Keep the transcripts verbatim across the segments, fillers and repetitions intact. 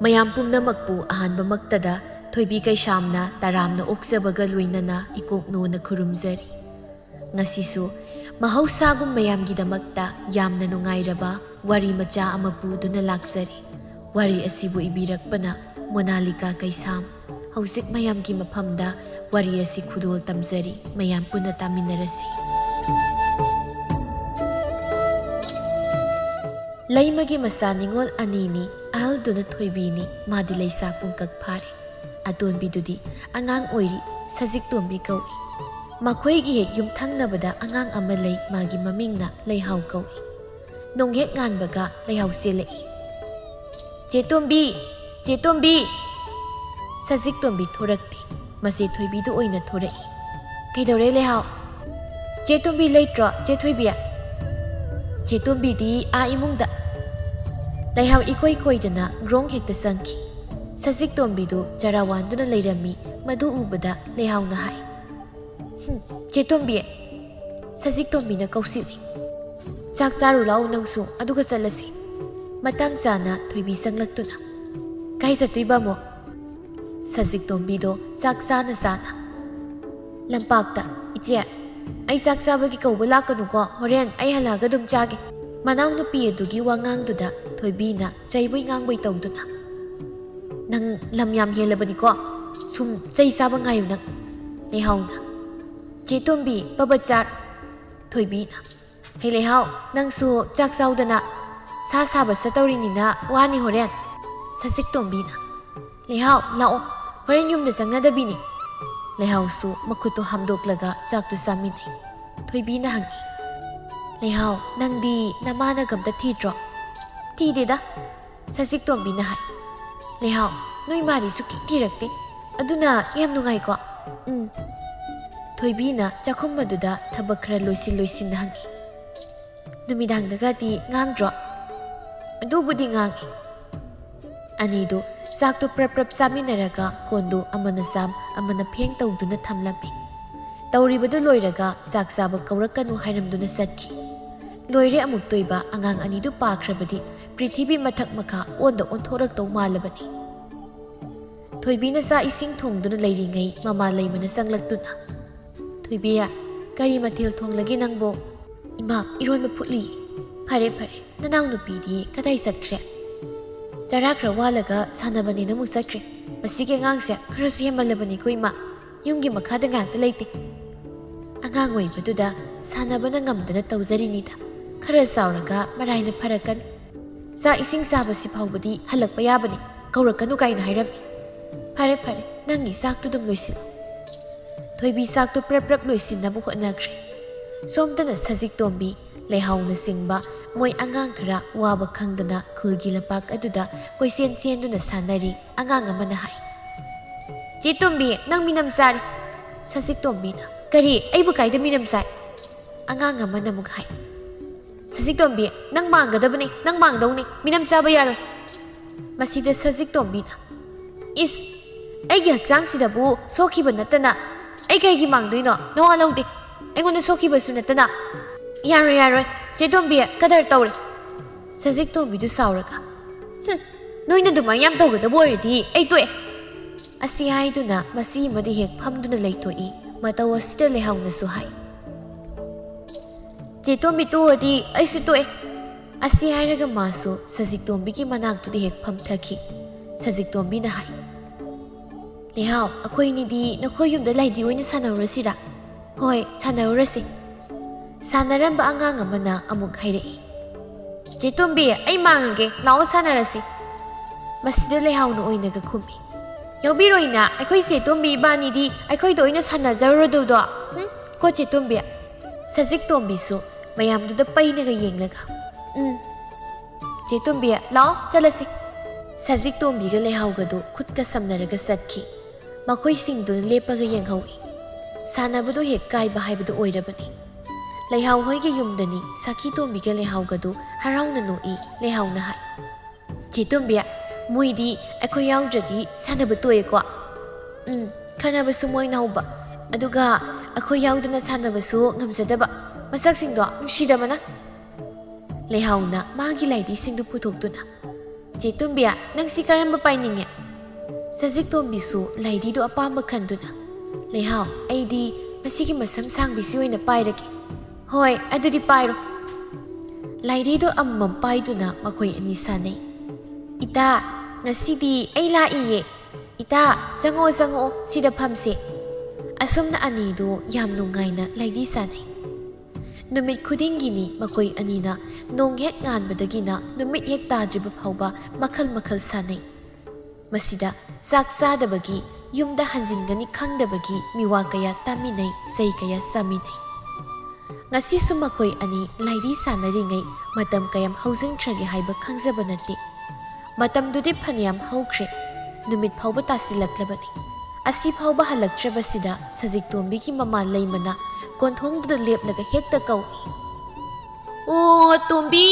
ꯃꯌꯥꯝ ꯄꯨꯝꯅꯃꯛꯄꯨ ꯑꯍꯥꯟꯕꯃꯛꯇꯗ ꯊꯣꯏꯕꯤ ꯀꯩꯁꯥꯝꯅ ꯇꯔꯥꯝꯅ ꯑꯣꯛꯆꯕꯒ ꯂꯣꯏꯅꯅ ꯏꯀꯣꯛꯅꯣꯅ ꯈꯨꯔꯨꯝꯖꯔꯤ꯫ ꯉꯁꯤꯁꯨ ꯃꯍꯧꯁꯥꯒꯨꯝ ꯃꯌꯥꯝꯒꯤꯗꯃꯛꯇ ꯌꯥꯝꯅ ꯅꯨꯡꯉꯥꯏꯔꯕ ꯋꯥꯔꯤ ꯃꯆꯥ ꯑꯃ ꯄꯨꯗꯨꯅ ꯂꯥꯛꯆꯔꯤ꯫ ꯋꯥꯔꯤ ꯑꯁꯤꯕꯨ ꯏꯕꯤꯔꯛꯄꯅ ꯃꯣꯅꯥꯂꯤꯀꯥ ꯀꯩꯁꯥꯝ꯫ ꯍꯧꯖꯤꯛ ꯃꯌꯥꯝꯒꯤ ꯃꯐꯝꯗ ꯋꯥꯔꯤ ꯑꯁꯤ ꯈꯨꯗꯣꯜ ꯇꯝꯖꯔꯤ, ꯃꯌꯥꯝ ꯄꯨꯟꯅ ꯇꯥꯃꯤꯟꯅꯔꯁꯤ꯫ ꯂꯩꯃꯒꯤ ꯃꯆꯥ ꯅꯤꯉꯣꯜ ꯑꯅꯤꯅꯤ, ꯑꯍꯜꯗꯨꯅ ꯊꯣꯏꯕꯤꯅꯤ, ꯃꯥꯗꯤ ꯂꯩꯁꯥ ꯄꯨꯡꯀꯛ ꯐꯥꯔꯦ꯫ ꯑꯇꯣꯟꯕꯤꯗꯨꯗꯤ ꯑꯉꯥꯡ ꯑꯣꯏꯔꯤ, ꯁꯖꯤꯛꯇꯣꯝꯕꯤ ꯀꯧꯏ꯫ ꯃꯈꯣꯏꯒꯤ ꯍꯦꯛ ꯌꯨꯝꯊꯪꯅꯕꯗ ꯑꯉꯥꯡ ꯑꯃ ꯂꯩ, ꯃꯥꯒꯤ ꯃꯃꯤꯡꯅ ꯂꯩꯍꯥꯎ ꯀꯧꯏ꯫ ꯅꯣꯡ ꯍꯦꯛ ꯉꯥꯟꯕꯒ ꯂꯩꯍꯥꯎ ꯆꯦꯜꯂꯛꯏ꯫ "ꯆꯦ ꯇꯣꯝꯕꯤ! ꯆꯦ ꯇꯣꯝꯕꯤ!" ꯁꯖꯤꯛꯇꯣꯝꯕꯤ ꯊꯣꯔꯛꯇꯦ꯫ ꯃꯆꯦ ꯊꯣꯏꯕꯤꯗꯨ ꯑꯣꯏꯅ ꯊꯣꯔꯛꯏ꯫ "ꯀꯩꯗꯧꯔꯦ ꯂꯩꯍꯥꯎ?" "ꯆꯦ ꯇꯣꯝꯕꯤ ꯂꯩꯇ꯭ꯔꯣ, ꯆꯦ ꯊꯣꯏꯕꯤ?" "ꯆꯦ ꯇꯣꯝꯕꯤꯗꯤ ꯑꯥ ꯏꯃꯨꯡꯗ꯫" ꯂꯩꯍꯥꯎ ꯏꯀꯣꯏ ꯀꯣꯏꯗꯅ ꯒ꯭ꯔꯣꯡ ꯍꯦꯛꯇ ꯆꯪꯈꯤ꯫ ꯁꯖꯤꯛꯇꯣꯝꯕꯤꯗꯨ ꯆꯔꯥ ꯋꯥꯟꯗꯨꯅ ꯂꯩꯔꯝꯃꯤ꯫ ꯃꯗꯨ ꯎꯕꯗ ꯂꯩꯍꯥꯎꯅ ꯍꯥꯏ, "ꯍꯨꯝ, ꯆꯦ ꯇꯣꯝꯕꯤ!" ꯁꯖꯤꯛꯇꯣꯝꯕꯤꯅ ꯀꯧꯁꯤꯜꯂꯤ꯫ "ꯆꯥꯛ ꯆꯥꯔꯨ ꯂꯥꯛꯑꯣ ꯅꯪꯁꯨ, ꯑꯗꯨꯒ ꯆꯠꯂꯁꯤ꯫" ꯃꯇꯥꯡ ꯆꯥꯅ ꯊꯣꯏꯕꯤ ꯆꯪꯂꯛꯇꯨꯅ, "ꯀꯥꯏ ꯆꯠꯇꯣꯏꯕ ꯑꯃꯨꯛ?" ꯁꯖꯤꯛꯇꯣꯝꯕꯤꯗꯣ ꯆꯥꯛ ꯆꯥꯅ ꯆꯥꯅ, "ꯂꯝꯄꯥꯛꯇ꯫ ꯏꯆꯦ, ꯑꯩ ꯆꯥꯛ ꯆꯥꯕꯒꯤ ꯀꯧꯕ ꯂꯥꯛꯀꯅꯨꯀꯣ, ꯍꯣꯔꯦꯟ ꯑꯩ ꯍꯜꯂꯛꯑꯒ ꯑꯗꯨꯝ ꯆꯥꯒꯦ꯫" ꯃꯅꯥꯎꯅꯨꯄꯤ ꯑꯗꯨꯒꯤ ꯋꯥꯉꯥꯡꯗꯨꯗ ꯊꯣꯏꯕꯤꯅ ꯆꯩꯕꯣꯏ ꯉꯥꯡꯕꯣꯏ ꯇꯧꯗꯨꯅ, "ꯅꯪ ꯂꯝ ꯌꯥꯝ ꯍꯦꯜꯂꯕꯅꯤꯀꯣ, ꯁꯨꯝ ꯆꯩ ꯆꯥꯕ ꯉꯥꯏꯌꯨ ꯅꯪ꯫" ꯂꯩꯍꯥꯎꯅ, "ꯆꯦ ꯇꯣꯝꯕꯤ, ꯄꯕꯠ ꯆꯥꯔ꯫" ꯊꯣꯏꯕꯤꯅ, "ꯍꯩ ꯂꯩꯍꯥꯎ, ꯅꯪꯁꯨ ꯆꯥꯛ ꯆꯥꯎꯗꯅ, ꯁꯥ ꯁꯥꯕ ꯆꯠꯇꯧꯔꯤꯅꯤꯅ ꯋꯥꯅꯤ ꯍꯣꯔꯦꯟ꯫" ꯁꯖꯤꯛꯇꯣꯝꯕꯤꯅ, "ꯂꯩꯍꯥꯎ, ꯂꯥꯛꯑꯣ, ꯍꯣꯔꯦꯟ ꯌꯨꯝꯗ ꯆꯪꯅꯗꯕꯤꯅꯤ꯫" ꯂꯩꯍꯥꯎꯁꯨ ꯃꯈꯨꯠꯇꯨ ꯍꯥꯝꯗꯣꯛꯂꯒ ꯆꯥꯛꯇꯨ ꯆꯥꯃꯤꯟꯅꯩ꯫ ꯊꯣꯏꯕꯤꯅ ꯍꯪꯉꯤ, "ꯂꯩꯍꯥꯎ, ꯅꯪꯗꯤ ꯅꯃꯥꯅꯒ ꯑꯝꯇ ꯊꯤꯗ꯭ꯔꯣ?" "ꯊꯤꯗꯦꯗ꯫" ꯁꯖꯤꯛꯇꯣꯝꯕꯤꯅ ꯍꯥꯏ꯫ "ꯂꯩꯍꯥꯎ, ꯅꯣꯏ ꯃꯥꯗꯤ ꯁꯨꯛꯊꯤ ꯊꯤꯔꯛꯇꯦ꯫ ꯑꯗꯨꯅ ꯌꯥꯝ ꯅꯨꯡꯉꯥꯏꯀꯣ?" "ꯎꯝ꯫" ꯊꯣꯏꯕꯤꯅ ꯆꯥꯛꯈꯨꯝ ꯑꯗꯨꯗ ꯊꯕꯛ ꯈꯔ ꯂꯣꯏꯁꯤꯟ ꯂꯣꯏꯁꯤꯟꯅ ꯍꯪꯉꯤ, "ꯅꯨꯃꯤꯗꯥꯡꯗꯒꯗꯤ ꯉꯥꯡꯗ꯭ꯔꯣ?" "ꯑꯗꯨꯕꯨꯗꯤ ꯉꯥꯡꯏ꯫" ꯑꯅꯤꯗꯨ ꯆꯥꯛꯇꯨ ꯄ꯭ꯔꯞ ꯄ꯭ꯔꯞ ꯆꯥꯃꯤꯟꯅꯔꯒ ꯀꯣꯟꯗꯨ ꯑꯃꯅ ꯆꯥꯝ ꯑꯃꯅ ꯐꯦꯡ ꯇꯧꯗꯨꯅ ꯊꯝꯂꯝꯃꯤ꯫ ꯇꯧꯔꯤꯕꯗꯨ ꯂꯣꯏꯔꯒ ꯆꯥꯛ ꯆꯥꯕ ꯀꯧꯔꯛꯀꯅꯨ ꯍꯥꯏꯔꯝꯗꯨꯅ ꯆꯠꯈꯤ꯫ ꯂꯣꯏꯔꯦ ꯑꯃꯨꯛꯇꯣꯏꯕ, ꯑꯉꯥꯡ ꯑꯅꯤꯗꯨ ꯄꯥꯈ꯭ꯔꯕꯗꯤ ꯄ꯭ꯔꯤꯊꯤꯕꯤ ꯃꯊꯛ ꯃꯈꯥ ꯑꯣꯟꯗ ꯑꯣꯟꯊꯣꯔꯛꯇꯧ ꯃꯥꯜꯂꯕꯅꯤ꯫ ꯊꯣꯏꯕꯤꯅ ꯆꯥꯛ ꯏꯁꯤꯡ ꯊꯣꯡꯗꯨꯅ ꯂꯩꯔꯤꯉꯩ ꯃꯃꯥ ꯂꯩꯃꯅ ꯆꯪꯂꯛꯇꯨꯅ, "ꯊꯣꯏꯕꯤ, ꯀꯔꯤ ꯃꯊꯦꯜ ꯊꯣꯡꯂꯒꯦ ꯅꯪꯕꯣ?" "ꯏꯃꯥ, ꯏꯔꯣꯟꯕ ꯐꯨꯠꯂꯤ꯫" "ꯐꯔꯦ ꯐꯔꯦ, ꯅꯅꯥꯎ ꯅꯨꯄꯤꯗꯤ ꯀꯗꯥꯏ ꯆꯠꯈ꯭ꯔꯦ?" "ꯆꯔꯥ ꯈꯔ ꯋꯥꯜꯂꯒ ꯁꯥꯟꯅꯕꯅꯦꯅ ꯑꯃꯨꯛ ꯆꯠꯈ꯭ꯔꯦ꯫ ꯃꯁꯤꯒꯤ ꯑꯉꯥꯡꯁꯦ ꯈꯔꯁꯨ ꯍꯦꯟꯃꯜꯂꯕꯅꯤꯀꯣ ꯏꯃꯥ, ꯌꯨꯝꯒꯤ ꯃꯈꯥꯗ ꯉꯥꯛꯇ ꯂꯩꯇꯦ꯫" "ꯑꯉꯥꯡ ꯑꯣꯏꯕꯗꯨꯗ ꯁꯥꯟꯅꯕꯅ ꯉꯝꯗꯅ ꯇꯧꯖꯔꯤꯅꯤꯗ, ꯈꯔ ꯆꯥꯎꯔꯒ ꯃꯔꯥꯏꯅ ꯐꯔꯛꯀꯅꯤ꯫ ꯆꯥꯛ ꯏꯁꯤꯡ ꯆꯥꯕꯁꯤ ꯐꯥꯎꯕꯗꯤ ꯍꯜꯂꯛꯄ ꯌꯥꯕꯅꯤ, ꯀꯧꯔꯛꯀꯅꯨ ꯀꯥꯏꯅ ꯍꯥꯏꯔꯝꯃꯤ꯫ ꯐꯔꯦ ꯐꯔꯦ, ꯅꯪꯒꯤ ꯆꯥꯛꯇꯨ ꯑꯗꯨꯝ ꯂꯣꯏꯁꯤꯜꯂꯨ꯫" ꯊꯣꯏꯕꯤ ꯆꯥꯛꯇꯨ ꯄ꯭ꯔꯞ ꯄ꯭ꯔꯞ ꯂꯣꯏꯁꯤꯟꯅꯕ ꯍꯣꯠꯅꯈ꯭ꯔꯦ꯫ ꯁꯣꯝꯗꯅ ꯁꯖꯤꯛꯇꯣꯝꯕꯤ, ꯂꯩꯍꯥꯎꯅꯆꯤꯡꯕ ꯃꯣꯏ ꯑꯉꯥꯡ ꯈꯔ ꯋꯥꯕ ꯈꯪꯗꯅ ꯈꯨꯜꯒꯤ ꯂꯝꯄꯥꯛ ꯑꯗꯨꯗ ꯀꯣꯏꯆꯦꯟ ꯆꯦꯟꯗꯨꯅ ꯁꯥꯟꯅꯔꯤ꯫ ꯑꯉꯥꯡ ꯑꯃꯅ ꯍꯥꯏ, "ꯆꯦ ꯇꯣꯝꯕꯤ, ꯅꯪ ꯃꯤꯅꯝ ꯆꯥꯔꯦ꯫" ꯁꯖꯤꯛꯇꯣꯝꯕꯤꯅ, "ꯀꯔꯤ? ꯑꯩꯕꯨ ꯀꯥꯏꯗ ꯃꯤꯅꯝ ꯆꯥꯏ?" ꯑꯉꯥꯡ ꯑꯃꯅ ꯑꯃꯨꯛ ꯍꯥꯏ, "ꯁꯖꯤꯛꯇꯣꯝꯕꯤ, ꯅꯪ ꯃꯥꯡꯒꯗꯕꯅꯤ, ꯅꯪ ꯃꯥꯡꯗꯧꯅꯤ, ꯃꯤꯅꯝ ꯆꯥꯕ ꯌꯥꯔꯣꯏ꯫" ꯃꯁꯤꯗ ꯁꯖꯤꯛꯇꯣꯝꯕꯤꯅ, "ꯏꯁ, ꯑꯩꯒꯤ ꯍꯛꯆꯥꯡꯁꯤꯗꯕꯨ ꯁꯣꯛꯈꯤꯕ ꯅꯠꯇꯅ ꯑꯩ ꯀꯩꯒꯤ ꯃꯥꯡꯗꯣꯏꯅꯣ? ꯅꯋꯥ ꯂꯧꯗꯦ, ꯑꯩꯉꯣꯟꯗ ꯁꯣꯛꯈꯤꯕꯁꯨ ꯅꯠꯇꯅ꯫" "ꯌꯥꯔꯣꯏ, ꯌꯥꯔꯣꯏ, ꯆꯦ ꯇꯣꯝꯕꯤ, ꯀꯗꯔ ꯇꯧꯔꯦ꯫" ꯁꯖꯤꯛꯇꯣꯝꯕꯤꯗꯨ ꯁꯥꯎꯔꯒ, "ꯍꯨꯝ, ꯅꯣꯏꯅ ꯑꯗꯨꯃꯥꯏꯅ ꯌꯥꯝ ꯇꯧꯒꯗꯕ ꯑꯣꯏꯔꯗꯤ ꯑꯩ ꯇꯣꯛꯑꯦ꯫" ꯑꯁꯤ ꯍꯥꯏꯗꯨꯅ ꯃꯁꯤ ꯑꯃꯗꯤ ꯍꯦꯛ ꯐꯝꯗꯨꯅ ꯂꯩꯊꯣꯛꯏ꯫ ꯃꯇꯧ ꯑꯁꯤꯗ ꯂꯩꯍꯥꯎꯅꯁꯨ ꯍꯥꯏ, "ꯆꯦ ꯇꯣꯝꯕꯤ ꯇꯣꯛꯑꯗꯤ ꯑꯩꯁꯨ ꯇꯣꯛꯑꯦ꯫" ꯑꯁꯤ ꯍꯥꯏꯔꯒ ꯃꯥꯁꯨ ꯁꯖꯤꯛꯇꯣꯝꯕꯤꯒꯤ ꯃꯅꯥꯛꯇꯨꯗ ꯍꯦꯛ ꯐꯝꯊꯈꯤ꯫ ꯁꯖꯤꯛꯇꯣꯝꯕꯤꯅ ꯍꯥꯏ, "ꯂꯩꯍꯥꯎ, ꯑꯩꯈꯣꯏꯅꯤꯗꯤ ꯅꯈꯣꯏ ꯌꯨꯝꯗ ꯂꯥꯏꯙꯤ ꯑꯣꯏꯅ ꯁꯥꯟꯅꯔꯨꯔꯁꯤꯔꯥ?" "ꯍꯣꯏ, ꯁꯥꯟꯅꯔꯨꯔꯁꯤ꯫" ꯁꯥꯟꯅꯔꯝꯕ ꯑꯉꯥꯡ ꯑꯃꯅ ꯑꯃꯨꯛ ꯍꯥꯏꯔꯛꯏ, "ꯆꯦ ꯇꯣꯝꯕꯤ, ꯑꯩ ꯃꯥꯡꯉꯒꯦ, ꯂꯥꯛꯑꯣ ꯁꯥꯟꯅꯔꯁꯤ꯫" ꯃꯁꯤꯗ ꯂꯩꯍꯥꯎꯅ ꯑꯣꯏꯅꯒ ꯈꯨꯝꯃꯤ, "ꯌꯥꯎꯕꯤꯔꯣꯏꯅ, ꯑꯩꯈꯣꯏ ꯆꯦ ꯇꯣꯝꯕꯤ ꯏꯕꯥꯅꯤꯗꯤ ꯑꯩꯈꯣꯏꯗ ꯑꯣꯏꯅ ꯁꯥꯟꯅꯖꯔꯨꯔꯗꯧꯗꯣ, ꯍꯨꯝ? ꯀꯣ ꯆꯦ ꯇꯣꯝꯕꯤ?" ꯁꯖꯤꯛ ꯇꯣꯝꯕꯤꯁꯨ ꯃꯌꯥꯝꯗꯨꯗ ꯄꯩꯅꯒ ꯌꯦꯡꯂꯒ, "ꯎꯝ, ꯆꯦ ꯇꯣꯝꯕꯤ, ꯂꯥꯛꯑꯣ ꯆꯠꯂꯁꯤ꯫" ꯁꯖꯤꯛ ꯇꯣꯝꯕꯤꯒ ꯂꯩꯍꯥꯎꯒꯗꯨ ꯈꯨꯠꯀ ꯁꯝꯅꯔꯒ ꯆꯠꯈꯤ꯫ ꯃꯈꯣꯏꯁꯤꯡꯗꯨꯅ ꯂꯦꯞꯄꯒ ꯌꯦꯡꯍꯧꯏ꯫ ꯁꯥꯟꯅꯕꯗꯨ ꯍꯦꯛ ꯀꯥꯏꯕ ꯍꯥꯏꯕꯗꯨ ꯑꯣꯏꯔꯕꯅꯤ꯫ ꯂꯩꯍꯥꯎ ꯍꯣꯏꯒꯤ ꯌꯨꯝꯗꯅꯤ ꯁꯈꯤ ꯇꯣꯝꯕꯤꯒ ꯂꯩꯍꯥꯎꯒꯗꯨ ꯍꯔꯥꯎꯅ ꯅꯣꯛꯏ꯫ ꯂꯩꯍꯥꯎꯅ ꯍꯥꯏ, "ꯆꯦ ꯇꯣꯝꯕꯤ, ꯃꯣꯏꯗꯤ ꯑꯩꯈꯣꯏ ꯌꯥꯎꯗ꯭ꯔꯗꯤ ꯁꯥꯟꯅꯕ ꯇꯣꯛꯑꯦꯀꯣ?" "ꯎꯝ, ꯈꯠꯅꯕꯁꯨ ꯃꯣꯏꯅ ꯍꯧꯕ, ꯑꯗꯨꯒ ꯑꯩꯈꯣꯏ ꯌꯥꯎꯗꯅ ꯁꯥꯟꯅꯕꯁꯨ ꯉꯝꯖꯗꯕ꯫ ꯃꯁꯛꯁꯤꯡꯗꯣ ꯅꯨꯡꯁꯤꯗꯕꯅ!" ꯂꯩꯍꯥꯎꯅ ꯃꯥꯒꯤ ꯂꯥꯏꯙꯤꯁꯤꯡꯗꯨ ꯄꯨꯊꯣꯛꯇꯨꯅ, "ꯆꯦ ꯇꯣꯝꯕꯤ, ꯅꯪꯁꯤ ꯀꯔꯝꯕ ꯄꯥꯏꯅꯤꯡꯉꯦ?" ꯁꯖꯤꯛ ꯇꯣꯝꯕꯤꯁꯨ ꯂꯥꯏꯙꯤꯗꯨ ꯑꯄꯥꯝꯕ ꯈꯟꯗꯨꯅ, "ꯂꯩꯍꯥꯎ, ꯑꯩꯗꯤ ꯃꯁꯤꯒꯤ ꯃꯁꯝ ꯁꯥꯡꯕꯤꯁꯤ ꯑꯣꯏꯅ ꯄꯥꯏꯔꯒꯦ꯫" "ꯍꯣꯏ, ꯑꯗꯨꯗꯤ ꯄꯥꯏꯔꯣ꯫" ꯂꯥꯏꯙꯤꯗꯨ ꯑꯃꯃꯝ ꯄꯥꯏꯗꯨꯅ ꯃꯈꯣꯏ ꯑꯅꯤ ꯁꯥꯟꯅꯩ꯫ "ꯏꯇꯥ, ꯉꯁꯤꯗꯤ ꯑꯩ ꯂꯥꯛꯏꯌꯦ꯫ ꯏꯇꯥ, ꯆꯪꯉꯛꯑꯣ, ꯆꯪꯉꯛꯑꯣ, ꯁꯤꯗ ꯐꯝꯁꯦ꯫" ꯑꯁꯨꯝꯅ ꯑꯅꯤꯗꯨ ꯌꯥꯝ ꯅꯨꯡꯉꯥꯏꯅ ꯂꯥꯏꯙꯤ ꯁꯥꯟꯅꯩ꯫ ꯅꯨꯃꯤꯠ ꯈꯨꯗꯤꯡꯒꯤꯅꯤ ꯃꯈꯣꯏ ꯑꯅꯤꯅ ꯅꯣꯡ ꯍꯦꯛ ꯉꯥꯟꯕꯗꯒꯤꯅ ꯅꯨꯃꯤꯠ ꯍꯦꯛ ꯇꯥꯗ꯭ꯔꯤꯕ ꯐꯥꯎꯕ ꯃꯈꯜ ꯃꯈꯜ ꯁꯥꯟꯅꯩ꯫ ꯃꯁꯤꯗ ꯆꯥꯛ ꯆꯥꯗꯕꯒꯤ, ꯌꯨꯝꯗ ꯍꯟꯖꯤꯟꯒꯅꯤ ꯈꯪꯗꯕꯒꯤ ꯃꯤꯋꯥ ꯀꯌꯥ ꯇꯥꯃꯤꯟꯅꯩ, ꯆꯩ ꯀꯌꯥ ꯆꯥꯃꯤꯟꯅꯩ꯫ ꯉꯁꯤꯁꯨ ꯃꯈꯣꯏ ꯑꯅꯤ ꯂꯥꯏꯙꯤ ꯁꯥꯟꯅꯔꯤꯉꯩ ꯃꯇꯝ ꯀꯌꯥꯝ ꯍꯧꯖꯤꯟꯈ꯭ꯔꯒꯦ ꯍꯥꯏꯕ ꯈꯪꯖꯕ ꯅꯠꯇꯦ꯫ ꯃꯇꯝꯗꯨꯗꯤ ꯐꯅꯌꯥꯝ ꯍꯧꯈ꯭ꯔꯦ꯫ ꯅꯨꯃꯤꯠ ꯐꯥꯎꯕ ꯇꯥꯁꯤꯜꯂꯛꯂꯕꯅꯤ꯫ ꯑꯁꯤ ꯐꯥꯎꯕ ꯍꯜꯂꯛꯇ꯭ꯔꯕꯁꯤꯗ ꯁꯖꯤꯛ ꯇꯣꯝꯕꯤꯒꯤ ꯃꯃꯥ ꯂꯩꯃꯅ ꯀꯣꯟꯊꯣꯡꯗꯨꯗ ꯂꯦꯞꯂꯒ ꯍꯦꯛꯇ ꯀꯧꯏ, "ꯑꯣ, ꯇꯣꯝꯕꯤ!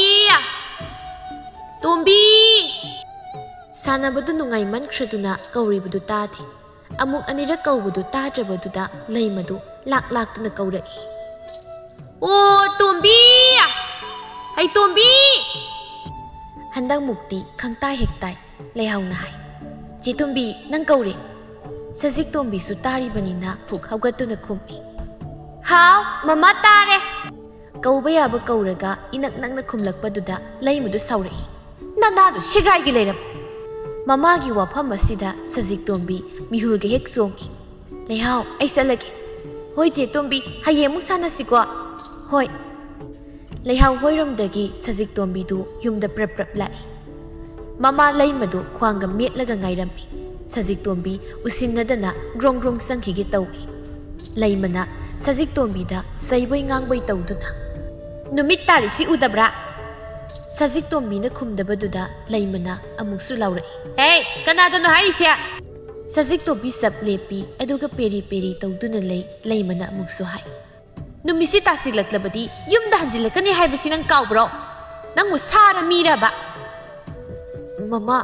ꯇꯣꯝꯕꯤ!" ꯁꯥꯟꯅꯕꯗꯨ ꯅꯨꯡꯉꯥꯏꯃꯟꯈ꯭ꯔꯗꯨꯅ ꯀꯧꯔꯤꯕꯗꯨ ꯇꯥꯗꯦ꯫ ꯑꯃꯨꯛ ꯑꯅꯤꯔꯛ ꯀꯧꯕꯗꯨ ꯇꯥꯗ꯭ꯔꯕꯗꯨꯗ ꯂꯩꯃꯗꯨ ꯂꯥꯛ ꯂꯥꯛꯇꯨꯅ ꯀꯧꯔꯛꯏ, "ꯑꯣ, ꯇꯣꯝꯕꯤ! ꯍꯩ, ꯇꯣꯝꯕꯤ!" ꯍꯟꯗꯛꯃꯨꯛꯇꯤ ꯈꯪꯇꯥ ꯍꯦꯛ ꯇꯥꯏ꯫ ꯂꯩꯍꯥꯎꯅ ꯍꯥꯏ, "ꯆꯦ ꯇꯣꯝꯕꯤ, ꯅꯪ ꯀꯧꯔꯦ꯫" ꯁꯖꯤꯛ ꯇꯣꯝꯕꯤꯁꯨ ꯇꯥꯔꯤꯕꯅꯤꯅ ꯐꯨꯛ ꯍꯧꯒꯠꯇꯨꯅ ꯈꯨꯝꯃꯤ, "ꯍꯥꯎ, ꯃꯃꯥ, ꯇꯥꯔꯦ꯫" ꯀꯧꯕ ꯌꯥꯕ ꯀꯧꯔꯒ ꯏꯅꯛ ꯅꯛꯅ ꯈꯨꯝꯂꯛꯄꯗꯨꯗ ꯂꯩꯃꯗꯨ ꯁꯥꯎꯔꯛꯏ, "ꯅꯅꯥꯗꯨ ꯁꯦꯒꯥꯏꯒꯦ ꯂꯩꯔꯝ!" ꯃꯃꯥꯒꯤ ꯋꯥꯐꯝ ꯑꯁꯤꯗ ꯁꯖꯤꯛ ꯇꯣꯝꯕꯤ ꯃꯤꯍꯨꯜꯒ ꯍꯦꯛ ꯆꯣꯡꯏ꯫ "ꯂꯩꯍꯥꯎ, ꯑꯩ ꯆꯠꯂꯒꯦ꯫" "ꯍꯣꯏ, ꯆꯦ ꯇꯣꯝꯕꯤ, ꯍꯌꯦꯡ ꯑꯃꯨꯛ ꯁꯥꯟꯅꯁꯤꯀꯣ꯫" "ꯍꯣꯏ꯫" ꯂꯩꯍꯥꯎ ꯍꯣꯏꯔꯣꯝꯗꯒꯤ ꯁꯖꯤꯛ ꯇꯣꯝꯕꯤꯗꯨ ꯌꯨꯝꯗ ꯄ꯭ꯔꯞ ꯄ꯭ꯔꯞ ꯂꯥꯛꯏ꯫ ꯃꯃꯥ ꯂꯩꯃꯗꯨ ꯈ꯭ꯋꯥꯡꯒ ꯃꯦꯠꯂꯒ ꯉꯥꯏꯔꯝꯃꯤ꯫ ꯁꯖꯤꯛ ꯇꯣꯝꯕꯤ ꯎꯁꯤꯟꯅꯗꯅ ꯒ꯭ꯔꯣꯡ ꯒ꯭ꯔꯣꯡ ꯆꯪꯈꯤꯒꯦ ꯇꯧꯏ꯫ ꯂꯩꯃꯅ ꯁꯖꯤꯛ ꯇꯣꯝꯕꯤꯗ ꯆꯩꯕꯣꯏ ꯉꯥꯡꯕꯣꯏ ꯇꯧꯗꯨꯅ, "ꯅꯨꯃꯤꯠ ꯇꯥꯔꯤꯁꯤ ꯎꯗꯕ꯭ꯔꯥ?" ꯁꯖꯤꯛ ꯇꯣꯝꯕꯤꯅ ꯈꯨꯝꯗꯕꯗꯨꯗ ꯂꯩꯃꯅ ꯑꯃꯨꯛꯁꯨ ꯂꯥꯎꯔꯛꯏ, "ꯍꯦ, ꯀꯅꯥꯗꯅꯣ ꯍꯥꯏꯔꯤꯁꯦ?" ꯁꯖꯤꯛ ꯇꯣꯝꯕꯤ ꯆꯞ ꯂꯦꯞꯄꯤ, ꯑꯗꯨꯒ ꯄꯦꯔꯤ ꯄꯦꯔꯤ ꯇꯧꯗꯨꯅ ꯂꯩ꯫ ꯂꯩꯃꯅ ꯑꯃꯨꯛꯁꯨ ꯍꯥꯏ, "ꯅꯨꯃꯤꯠꯁꯤ ꯇꯥꯁꯤꯜꯂꯛꯂꯕꯗꯤ ꯌꯨꯝꯗ ꯍꯟꯖꯤꯜꯂꯛꯀꯅꯤ ꯍꯥꯏꯕꯁꯤ ꯅꯪ ꯀꯥꯎꯕ꯭ꯔꯣ? ꯅꯪꯕꯨ ꯁꯥꯔ ꯃꯤꯔꯕ?" "ꯃꯃꯥ!"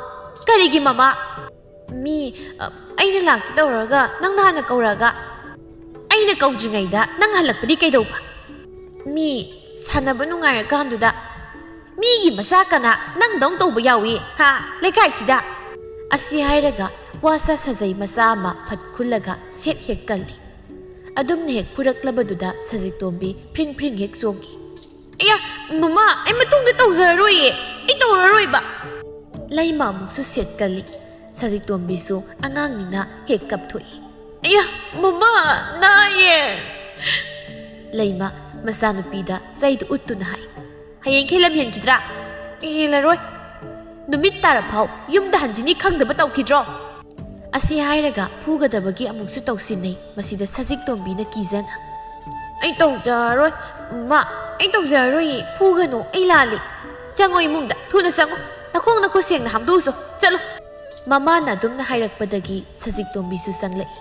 "ꯀꯔꯤꯒꯤ ꯃꯃꯥ?" "ꯃꯤ, ꯑ, ꯑꯩꯅ ꯂꯥꯛꯀꯦ ꯇꯧꯔꯒ ꯅꯪꯅ ꯍꯥꯟꯅ ꯀꯧꯔꯛꯑꯒ?" "ꯑꯩꯅ ꯀꯧꯗ꯭ꯔꯤꯉꯩꯗ ꯅꯪ ꯍꯜꯂꯛꯄꯗꯤ ꯀꯩꯗꯧꯕ?" "ꯃꯤ ꯁꯥꯟꯅꯕ ꯅꯨꯡꯉꯥꯏꯔꯀꯥꯟꯗꯨꯗ "ꯃꯤꯒꯤ ꯃꯆꯥ ꯀꯅꯥ ꯅꯪꯗꯧ ꯇꯧꯕ ꯌꯥꯎꯏ, ꯍꯥ, ꯂꯩꯀꯥꯏꯁꯤꯗ?" ꯑꯁꯤ ꯍꯥꯏꯔꯒ ꯋꯥꯁꯥ ꯁꯥꯖꯩ ꯃꯆꯥ ꯑꯃ ꯐꯠ ꯈꯨꯜꯂꯒ ꯁꯦꯠ ꯍꯦꯛ ꯀꯜꯂꯤ꯫ ꯑꯗꯨꯝꯅ ꯍꯦꯛ ꯐꯨꯔꯛꯂꯕꯗꯨꯗ ꯁꯖꯤꯛꯇꯣꯝꯕꯤ ꯐ꯭ꯔꯤꯡ ꯐ꯭ꯔꯤꯡ ꯍꯦꯛ ꯆꯣꯡꯈꯤ꯫ "ꯑꯌꯥ, ꯃꯃꯥ, ꯑꯩ ꯃꯇꯨꯡꯗ ꯇꯧꯖꯔꯔꯣꯏꯌꯦ, ꯑꯩ ꯇꯧꯔꯔꯣꯏꯕ!" ꯂꯩꯃ ꯑꯃꯨꯛꯁꯨ ꯁꯦꯠ ꯀꯜꯂꯤ꯫ ꯁꯖꯤꯛꯇꯣꯝꯕꯤꯁꯨ ꯑꯉꯥꯡꯅꯤꯅ ꯍꯦꯛ ꯀꯞꯊꯣꯛꯏ꯫ "ꯑꯌꯥ, ꯃꯃꯥ, ꯅꯥꯏꯌꯦ!" ꯂꯩꯃ ꯃꯆꯥꯅꯨꯄꯤꯗ ꯆꯩꯗꯨ ꯎꯠꯇꯨꯅ ꯍꯥꯏ꯫ "ꯍꯌꯦꯡꯈꯩ ꯂꯝ ꯍꯦꯟꯈꯤꯗ꯭ꯔꯥ?" "ꯍꯦꯜꯂꯔꯣꯏ꯫ ꯅꯨꯃꯤꯠ ꯇꯥꯔꯐꯥꯎ ꯌꯨꯝꯗ ꯍꯟꯖꯤꯅꯤ ꯈꯪꯗꯕ ꯇꯧꯈꯤꯗ꯭ꯔꯣ?" ꯑꯁꯤ ꯍꯥꯏꯔꯒ ꯐꯨꯒꯗꯕꯒꯤ ꯑꯃꯨꯛꯁꯨ ꯇꯧꯁꯤꯟꯅꯩ꯫ ꯃꯁꯤꯗ ꯁꯖꯤꯛꯇꯣꯝꯕꯤꯅ ꯀꯤꯖꯅ, "ꯑꯩ ꯇꯧꯖꯔꯔꯣꯏ, ꯃꯃꯥ, ꯑꯩ ꯇꯧꯖꯔꯔꯣꯏꯌꯦ, ꯐꯨꯒꯅꯨ, ꯑꯩ ꯂꯥꯜꯂꯦ꯫ ꯆꯪꯉꯣ ꯏꯃꯨꯡꯗ, ꯊꯨꯅ ꯆꯪꯉꯣ, ꯅꯈꯣꯡ ꯅꯈꯨꯠ ꯁꯦꯡꯅ ꯍꯥꯝꯗꯣꯛꯎꯆꯣ, ꯆꯠꯂꯣ!" ꯃꯃꯥꯅ ꯑꯗꯨꯝꯅ ꯍꯥꯏꯔꯛꯄꯗꯒꯤ ꯁꯖꯤꯛꯇꯣꯝꯕꯤꯁꯨ ꯆꯪꯂꯛꯏ꯫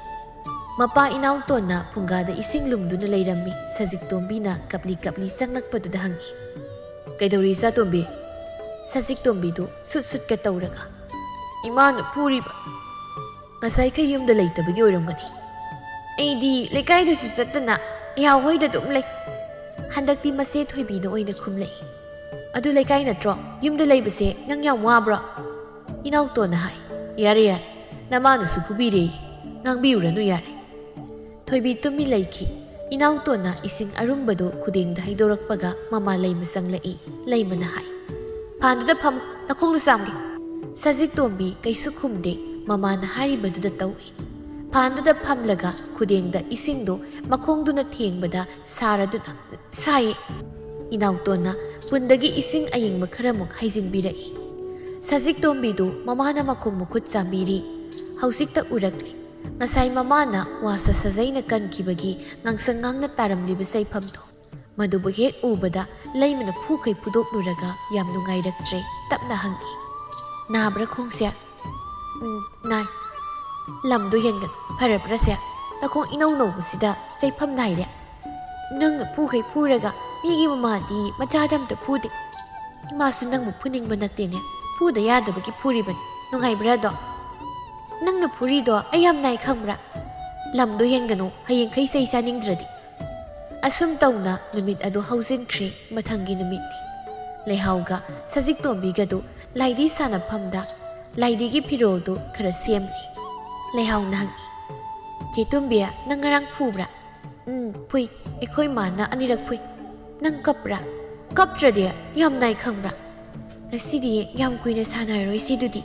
ꯃꯄꯥ ꯏꯅꯥꯎꯇꯣꯟꯅ ꯐꯨꯡꯒꯥꯗ ꯏꯁꯤꯡ ꯂꯨꯝꯗꯨꯅ ꯂꯩꯔꯝꯃꯤ꯫ ꯁꯖꯤꯛꯇꯣꯝꯕꯤꯅ ꯀꯞꯂꯤ ꯀꯞꯂꯤ ꯆꯪꯂꯛꯄꯗꯨꯗ ꯍꯪꯉꯤ, "ꯀꯩꯗꯧꯔꯤ ꯏꯆꯥꯇꯣꯝꯕꯤ?" ꯁꯖꯤꯛꯇꯣꯝꯕꯤꯗꯨ ꯁꯨꯠ ꯁꯨꯠꯀ ꯇꯧꯔꯒ, "ꯏꯃꯥꯅ ꯐꯨꯔꯤꯕ꯫ ꯉꯁꯥꯏꯈꯩ ꯌꯨꯝꯗ ꯂꯩꯇꯕꯒꯤ ꯑꯣꯏꯔꯝꯒꯅꯤ꯫ ꯑꯩꯗꯤ ꯂꯩꯀꯥꯏꯗꯁꯨ ꯆꯠꯇꯅ ꯏꯍꯥꯎ ꯍꯣꯏꯗ ꯑꯗꯨꯝ ꯂꯩ꯫" ꯍꯟꯗꯛꯇꯤ ꯃꯆꯦ ꯊꯣꯏꯕꯤꯅ ꯑꯣꯏꯅ ꯈꯨꯝꯂꯛꯏ꯫ "ꯑꯗꯨ ꯂꯩꯀꯥꯏ ꯅꯠꯇ꯭ꯔꯣ? ꯌꯨꯝꯗ ꯂꯩꯕꯁꯦ ꯅꯪ ꯌꯥꯝ ꯋꯥꯕ꯭ꯔꯣ?" ꯏꯅꯥꯎꯇꯣꯟꯅ ꯍꯥꯏ, "ꯌꯥꯔꯦ, ꯌꯥꯔꯦ, ꯅꯃꯥꯅꯁꯨ ꯐꯨꯕꯤꯔꯦ, ꯉꯥꯡꯕꯤꯔꯨꯔꯅꯨ, ꯌꯥꯔꯦ꯫" ꯊꯣꯏꯕꯤ ꯇꯨꯃꯤ ꯂꯩꯈꯤ꯫ ꯏꯅꯥꯎꯇꯣꯟꯅ ꯏꯁꯤꯡ ꯑꯔꯨꯝꯕꯗꯨ ꯈꯨꯗꯦꯡꯗ ꯍꯩꯗꯣꯔꯛꯄꯒ ꯃꯃꯥ ꯂꯩꯃ ꯆꯪꯂꯛꯏ꯫ ꯂꯩꯃꯅ ꯍꯥꯏ, "ꯐꯥꯟꯗꯨꯗ ꯐꯝꯃꯨ, ꯅꯈꯣꯡꯗꯨ ꯆꯥꯝꯒꯦ꯫" ꯁꯖꯤꯛꯇꯣꯝꯕꯤ ꯀꯩꯁꯨ ꯈꯨꯝꯗꯦ, ꯃꯃꯥꯅ ꯍꯥꯏꯔꯤꯕꯗꯨꯗ ꯇꯧꯏ꯫ ꯐꯥꯟꯗꯨꯗ ꯐꯝꯂꯒ ꯈꯨꯗꯦꯡꯗ ꯏꯁꯤꯡꯗꯨ ꯃꯈꯣꯡꯗꯨꯅ ꯊꯦꯡꯕꯗ ꯁꯥꯔꯗꯨꯅ, "ꯁꯥꯏꯌꯦ꯫" ꯏꯅꯥꯎꯇꯣꯟꯅ ꯄꯨꯟꯗꯒꯤ ꯏꯁꯤꯡ ꯑꯌꯤꯡꯕ ꯈꯔꯃꯨꯛ ꯍꯩꯖꯤꯟꯕꯤꯔꯛꯏ꯫ ꯁꯖꯤꯛꯇꯣꯝꯕꯤꯗꯨ ꯃꯃꯥꯅ ꯃꯈꯣꯡ ꯃꯈꯨꯠ ꯆꯥꯝꯕꯤꯔꯤ꯫ ꯍꯧꯖꯤꯛꯇ ꯎꯔꯛꯂꯤ꯫ ꯉꯁꯥꯏ ꯃꯃꯥꯅ ꯋꯥꯁ ꯁꯥꯖꯩꯅ ꯀꯟꯈꯤꯕꯒꯤ ꯉꯥꯡꯁꯪ ꯉꯥꯡꯅ ꯇꯥꯔꯝꯂꯤꯕ ꯆꯩꯐꯝꯗꯣ꯫ ꯃꯗꯨꯕꯨ ꯍꯦꯛ ꯎꯕꯗ ꯂꯩꯃꯅ ꯐꯨꯈꯩ ꯐꯨꯗꯣꯛꯂꯨꯔꯒ ꯌꯥꯝ ꯅꯨꯡꯉꯥꯏꯔꯛꯇ꯭ꯔꯦ꯫ ꯇꯞꯅ ꯍꯪꯉꯤ, "ꯅꯥꯕ꯭ꯔꯥ ꯈꯣꯡꯁꯦ?" "ꯎꯝ, ꯅꯥꯏ꯫" "ꯂꯝꯗꯣ ꯍꯦꯟꯒꯅꯨ꯫ ꯐꯔꯕ꯭ꯔꯥꯁꯦ? ꯅꯈꯣꯡ ꯏꯅꯧ ꯅꯧꯕꯁꯤꯗ ꯆꯩꯐꯝ ꯅꯥꯏꯔꯦ꯫ ꯅꯪꯅ ꯐꯨꯈꯩ ꯐꯨꯔꯒ ꯃꯤꯒꯤ ꯃꯃꯥꯗꯤ ꯃꯆꯥꯗ ꯑꯝꯇ ꯐꯨꯗꯦ꯫ ꯏꯃꯥꯁꯨ ꯅꯪꯕꯨ ꯐꯨꯅꯤꯡꯕ ꯅꯠꯇꯦꯅꯦ꯫ ꯐꯨꯗ ꯌꯥꯗꯕꯒꯤ ꯐꯨꯔꯤꯕꯅꯤ꯫ ꯅꯨꯡꯉꯥꯏꯕ꯭ꯔꯥ ꯑꯗꯣ?" "ꯅꯪꯅ ꯐꯨꯔꯤꯗꯣ ꯑꯩ ꯌꯥꯝ ꯅꯥꯏ ꯈꯪꯕ꯭ꯔꯥ? ꯂꯝꯗꯣ ꯍꯦꯟꯒꯅꯨ, ꯍꯌꯦꯡꯈꯩ ꯆꯩ ꯆꯥꯅꯤꯡꯗ꯭ꯔꯗꯤ꯫" ꯑꯁꯨꯝ ꯇꯧꯅ ꯅꯨꯃꯤꯠ ꯑꯗꯨ ꯍꯧꯖꯤꯟꯈ꯭ꯔꯦ꯫ ꯃꯊꯪꯒꯤ ꯅꯨꯃꯤꯠꯅꯤ꯫ ꯂꯩꯍꯥꯎꯒ ꯁꯖꯤꯛꯇꯣꯝꯕꯤꯒꯗꯨ ꯂꯥꯏꯗꯤ ꯁꯥꯟꯅꯐꯝꯗ ꯂꯥꯏꯗꯤꯒꯤ ꯐꯤꯔꯣꯜꯗꯨ ꯈꯔ ꯁꯦꯝꯂꯤ꯫ ꯂꯩꯍꯥꯎꯅ ꯍꯪꯉꯤ, "ꯆꯦ ꯇꯣꯝꯕꯤ, ꯅꯪ ꯉꯔꯥꯡ ꯐꯨꯕ꯭ꯔꯥ?" "ꯎꯝ, ꯐꯨꯏ꯫ ꯑꯩꯈꯣꯏ ꯃꯥꯅ ꯑꯅꯤꯔꯛ ꯐꯨꯏ꯫ ꯅꯪ ꯀꯞꯄ꯭ꯔꯥ? ꯀꯞꯇ꯭ꯔꯗꯤ ꯌꯥꯝ ꯅꯥꯏ ꯈꯪꯕ꯭ꯔꯥ? ꯉꯁꯤꯗꯤ ꯌꯥꯝ ꯀꯨꯏꯅ ꯁꯥꯟꯅꯔꯔꯣꯏꯁꯦ ꯑꯗꯨꯗꯤ꯫"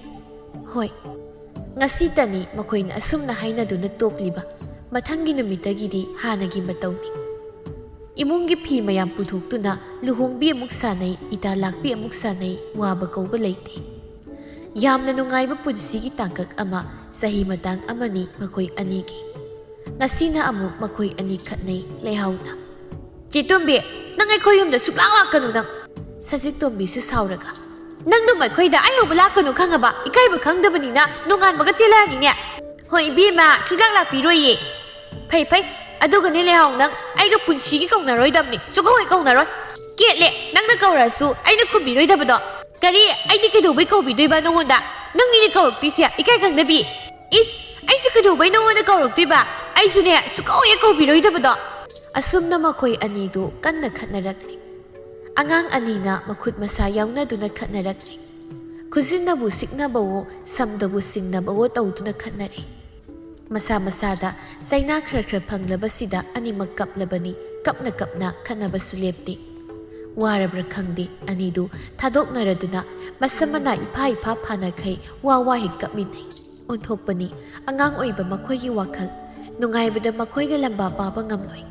"ꯍꯣꯏ꯫" ꯉꯁꯤꯇꯅꯤ ꯃꯈꯣꯏꯅ ꯑꯁꯨꯝꯅ ꯍꯥꯏꯅꯗꯨꯅ ꯇꯣꯛꯂꯤꯕ꯫ ꯃꯊꯪꯒꯤ ꯅꯨꯃꯤꯠꯇꯒꯤꯗꯤ ꯍꯥꯟꯅꯒꯤ ꯃꯇꯧꯅꯤ꯫ ꯏꯃꯨꯡꯒꯤ ꯐꯤ ꯃꯌꯥꯝ ꯄꯨꯊꯣꯛꯇꯨꯅ ꯂꯨꯍꯣꯡꯕꯤ ꯑꯃꯨꯛ ꯁꯥꯟꯅꯩ, ꯏꯇꯥ ꯂꯥꯛꯄꯤ ꯑꯃꯨꯛ ꯁꯥꯟꯅꯩ, ꯋꯥꯕ ꯀꯧꯕ ꯂꯩꯇꯦ꯫ ꯌꯥꯝꯅ ꯅꯨꯡꯉꯥꯏꯕ ꯄꯨꯟꯁꯤꯒꯤ ꯇꯥꯡꯀꯛ ꯑꯃ, ꯆꯍꯤ ꯃꯇꯥꯡ ꯑꯃꯅꯤ ꯃꯈꯣꯏ ꯑꯅꯤꯒꯤ꯫ ꯉꯁꯤꯅ ꯑꯃꯨꯛ ꯃꯈꯣꯏ ꯑꯅꯤ ꯈꯠꯅꯩ꯫ ꯂꯩꯍꯥꯎꯅ, "ꯆꯦ ꯇꯣꯝꯕꯤ, ꯅꯪ ꯑꯩꯈꯣꯏ ꯌꯨꯝꯗ ꯁꯨꯛꯂꯥꯛ ꯂꯥꯛꯀꯅꯨ ꯅꯪ꯫" ꯁꯖꯤꯛ ꯇꯣꯝꯕꯤꯁꯨ ꯁꯥꯎꯔꯒ, "ꯅꯪꯗꯨ ꯃꯈꯣꯏꯗ ꯑꯩ ꯍꯧꯕ ꯂꯥꯛꯀꯅꯨ ꯈꯪꯉꯕ? ꯏꯀꯥꯏꯕ ꯈꯪꯗꯕꯅꯤꯅ ꯅꯣꯡꯉꯥꯟꯕꯒ ꯆꯦꯜꯂꯛꯑꯅꯤꯅꯦ꯫" "ꯍꯣꯏ ꯏꯕꯦꯝꯃ, ꯁꯨꯛꯂꯥꯛ ꯂꯥꯛꯄꯤꯔꯣꯏꯌꯦ꯫" "ꯐꯩ ꯐꯩ, ꯑꯗꯨꯒꯅꯦ ꯂꯩꯍꯥꯎ, ꯅꯪ ꯑꯩꯒ ꯄꯨꯟꯁꯤꯒꯤ ꯀꯧꯅꯔꯣꯏꯗꯕꯅꯤ, ꯁꯨꯀꯧ ꯍꯦꯛ ꯀꯧꯅꯔꯣꯏ꯫" "ꯀꯦꯠꯂꯦ, ꯅꯪꯅ ꯀꯧꯔꯁꯨ ꯑꯩꯅ ꯈꯨꯝꯕꯤꯔꯣꯏꯗꯕꯗꯣ꯫" "ꯀꯔꯤ? ꯑꯩꯗꯤ ꯀꯩꯗꯧꯕꯩ ꯀꯧꯕꯤꯗꯣꯏꯕ ꯅꯉꯣꯟꯗ? ꯅꯪꯅꯤꯅꯦ ꯀꯧꯔꯛꯇꯣꯏꯁꯦ, ꯏꯀꯥꯏ ꯈꯪꯗꯕꯤ꯫" "ꯏꯁ, ꯑꯩꯁꯨ ꯀꯩꯗꯧꯕꯩ ꯅꯉꯣꯟꯗ ꯀꯧꯔꯛꯇꯣꯏꯕ? ꯑꯩꯁꯨꯅꯦ ꯁꯨꯀꯧ ꯍꯦꯛ ꯀꯧꯕꯤꯔꯣꯏꯗꯕꯗꯣ꯫" ꯑꯁꯨꯝꯅ ꯃꯈꯣꯏ ꯑꯅꯤꯗꯨ ꯀꯟꯅ ꯈꯠꯅꯔꯛꯂꯤ꯫ ꯑꯉꯥꯡ ꯑꯅꯤꯅ ꯃꯈꯨꯠ ꯃꯁꯥ ꯌꯥꯎꯅꯗꯨꯅ ꯈꯠꯅꯔꯛꯂꯤ꯫ ꯈꯨꯖꯤꯟꯅꯕꯨ ꯁꯤꯛꯅꯕꯋꯣ, ꯁꯝꯗꯕꯨ ꯁꯤꯡꯅꯕꯋꯣ ꯇꯧꯗꯨꯅ ꯈꯠꯅꯔꯦ꯫ ꯃꯁꯥ ꯃꯁꯥꯗ ꯆꯩꯅꯥ ꯈꯔ ꯈꯔ ꯐꯪꯂꯕꯁꯤꯗ ꯑꯅꯤꯃꯛ ꯀꯞꯂꯕꯅꯤ꯫ ꯀꯞꯅ ꯀꯞꯅ ꯈꯠꯅꯕꯁꯨ ꯂꯦꯞꯇꯦ꯫ ꯋꯥꯔꯕ꯭ꯔꯥ ꯈꯪꯗꯦ, ꯑꯅꯤꯗꯨ ꯊꯥꯗꯣꯛꯅꯔꯗꯨꯅ ꯃꯁꯝ ꯃꯅꯥ ꯏꯐꯥ ꯏꯐꯥ ꯐꯥꯅꯈꯩ ꯋꯥ ꯋꯥ ꯍꯦꯛ ꯀꯞꯃꯤꯟꯅꯩ꯫ ꯑꯣꯟꯊꯣꯛꯄꯅꯤ ꯑꯉꯥꯡ ꯑꯣꯏꯕ ꯃꯈꯣꯏꯒꯤ ꯋꯥꯈꯜ꯫ ꯅꯨꯡꯉꯥꯏꯕꯗ ꯃꯈꯣꯏꯒ ꯂꯝꯕꯥ ꯄꯥꯕ ꯉꯝꯂꯣꯏ꯫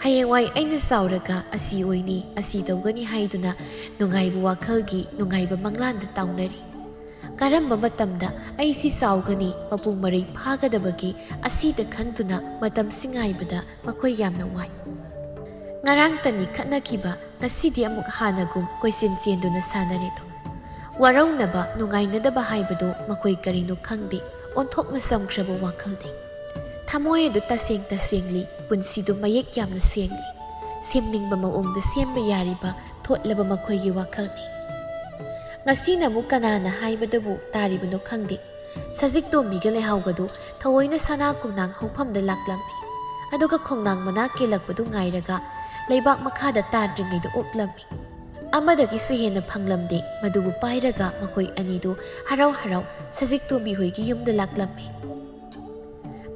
ꯍꯌꯦꯡꯋꯥꯏ ꯑꯩꯅ ꯆꯥꯎꯔꯒ ꯑꯁꯤ ꯑꯣꯏꯅꯤ, ꯑꯁꯤ ꯇꯧꯒꯅꯤ ꯍꯥꯏꯗꯨꯅ ꯅꯨꯡꯉꯥꯏꯕ ꯋꯥꯈꯜꯒꯤ ꯅꯨꯡꯉꯥꯏꯕ ꯃꯪꯂꯥꯟꯗ ꯇꯥꯎꯅꯔꯤ꯫ ꯀꯔꯝꯕ ꯃꯇꯝꯗ ꯑꯩꯁꯤ ꯆꯥꯎꯒꯅꯤ, ꯃꯄꯨꯡ ꯃꯔꯩ ꯐꯥꯒꯗꯕꯒꯤ ꯑꯁꯤꯗ ꯈꯟꯗꯨꯅ ꯃꯇꯝꯁꯤ ꯉꯥꯏꯕꯗ ꯃꯈꯣꯏ ꯌꯥꯝꯅ ꯋꯥꯏ꯫ ꯉꯔꯥꯡꯇꯅꯤ ꯈꯠꯅꯈꯤꯕ, ꯉꯁꯤꯗꯤ ꯑꯃꯨꯛ ꯍꯥꯟꯅꯒꯨꯝ ꯀꯣꯏꯆꯦꯟ ꯆꯦꯟꯗꯨꯅ ꯁꯥꯟꯅꯔꯦꯗꯣ꯫ ꯋꯥꯔꯧꯅꯕ, ꯅꯨꯡꯉꯥꯏꯅꯗꯕ ꯍꯥꯏꯕꯗꯨ ꯃꯈꯣꯏ ꯀꯔꯤꯅꯣ ꯈꯪꯗꯦ, ꯑꯣꯟꯊꯣꯛꯅ ꯆꯝꯈ꯭ꯔꯕ ꯋꯥꯈꯜꯅꯤ꯫ ꯊꯃꯣꯏ ꯑꯗꯨ ꯇꯁꯦꯡ ꯇꯁꯦꯡꯂꯤ, ꯄꯨꯟꯁꯤꯗꯨ ꯃꯌꯦꯛ ꯌꯥꯝꯅ ꯁꯦꯡꯂꯤ꯫ ꯁꯦꯝꯅꯤꯡꯕ ꯃꯑꯣꯡꯗ ꯁꯦꯝꯕ ꯌꯥꯔꯤꯕ ꯊꯣꯠꯂꯕ ꯃꯈꯣꯏꯒꯤ ꯋꯥꯈꯜꯅꯤ꯫ ꯉꯁꯤꯅ ꯑꯃꯨꯛ ꯀꯅꯥꯅ ꯍꯥꯏꯕꯗꯕꯨ ꯇꯥꯔꯤꯕꯅꯣ ꯈꯪꯗꯦ, ꯁꯖꯤꯛ ꯇꯣꯝꯕꯤꯒ ꯂꯩꯍꯥꯎꯒꯗꯨ ꯊꯑꯣꯏꯅ ꯁꯅꯥ ꯀꯣꯝꯅꯥꯡ ꯍꯧꯐꯝꯗ ꯂꯥꯛꯂꯝꯃꯤ꯫ ꯑꯗꯨꯒ ꯈꯣꯡꯅꯥꯡ ꯃꯅꯥ ꯀꯦꯜꯂꯛꯄꯗꯨ ꯉꯥꯏꯔꯒ ꯂꯩꯕꯥꯛ ꯃꯈꯥꯗ ꯇꯥꯗ꯭ꯔꯤꯉꯩꯗ ꯑꯣꯛꯂꯝꯃꯤ꯫ ꯑꯃꯗꯒꯤꯁꯨ ꯍꯦꯟꯅ ꯐꯪꯂꯝꯗꯦ꯫ ꯃꯗꯨꯕꯨ ꯄꯥꯏꯔꯒ ꯃꯈꯣꯏ ꯑꯅꯤꯗꯨ ꯍꯔꯥꯎ ꯍꯔꯥꯎ ꯁꯖꯤꯛꯇꯣꯝꯕꯤ ꯍꯣꯏꯒꯤ ꯌꯨꯝꯗ ꯂꯥꯛꯂꯝꯃꯤ꯫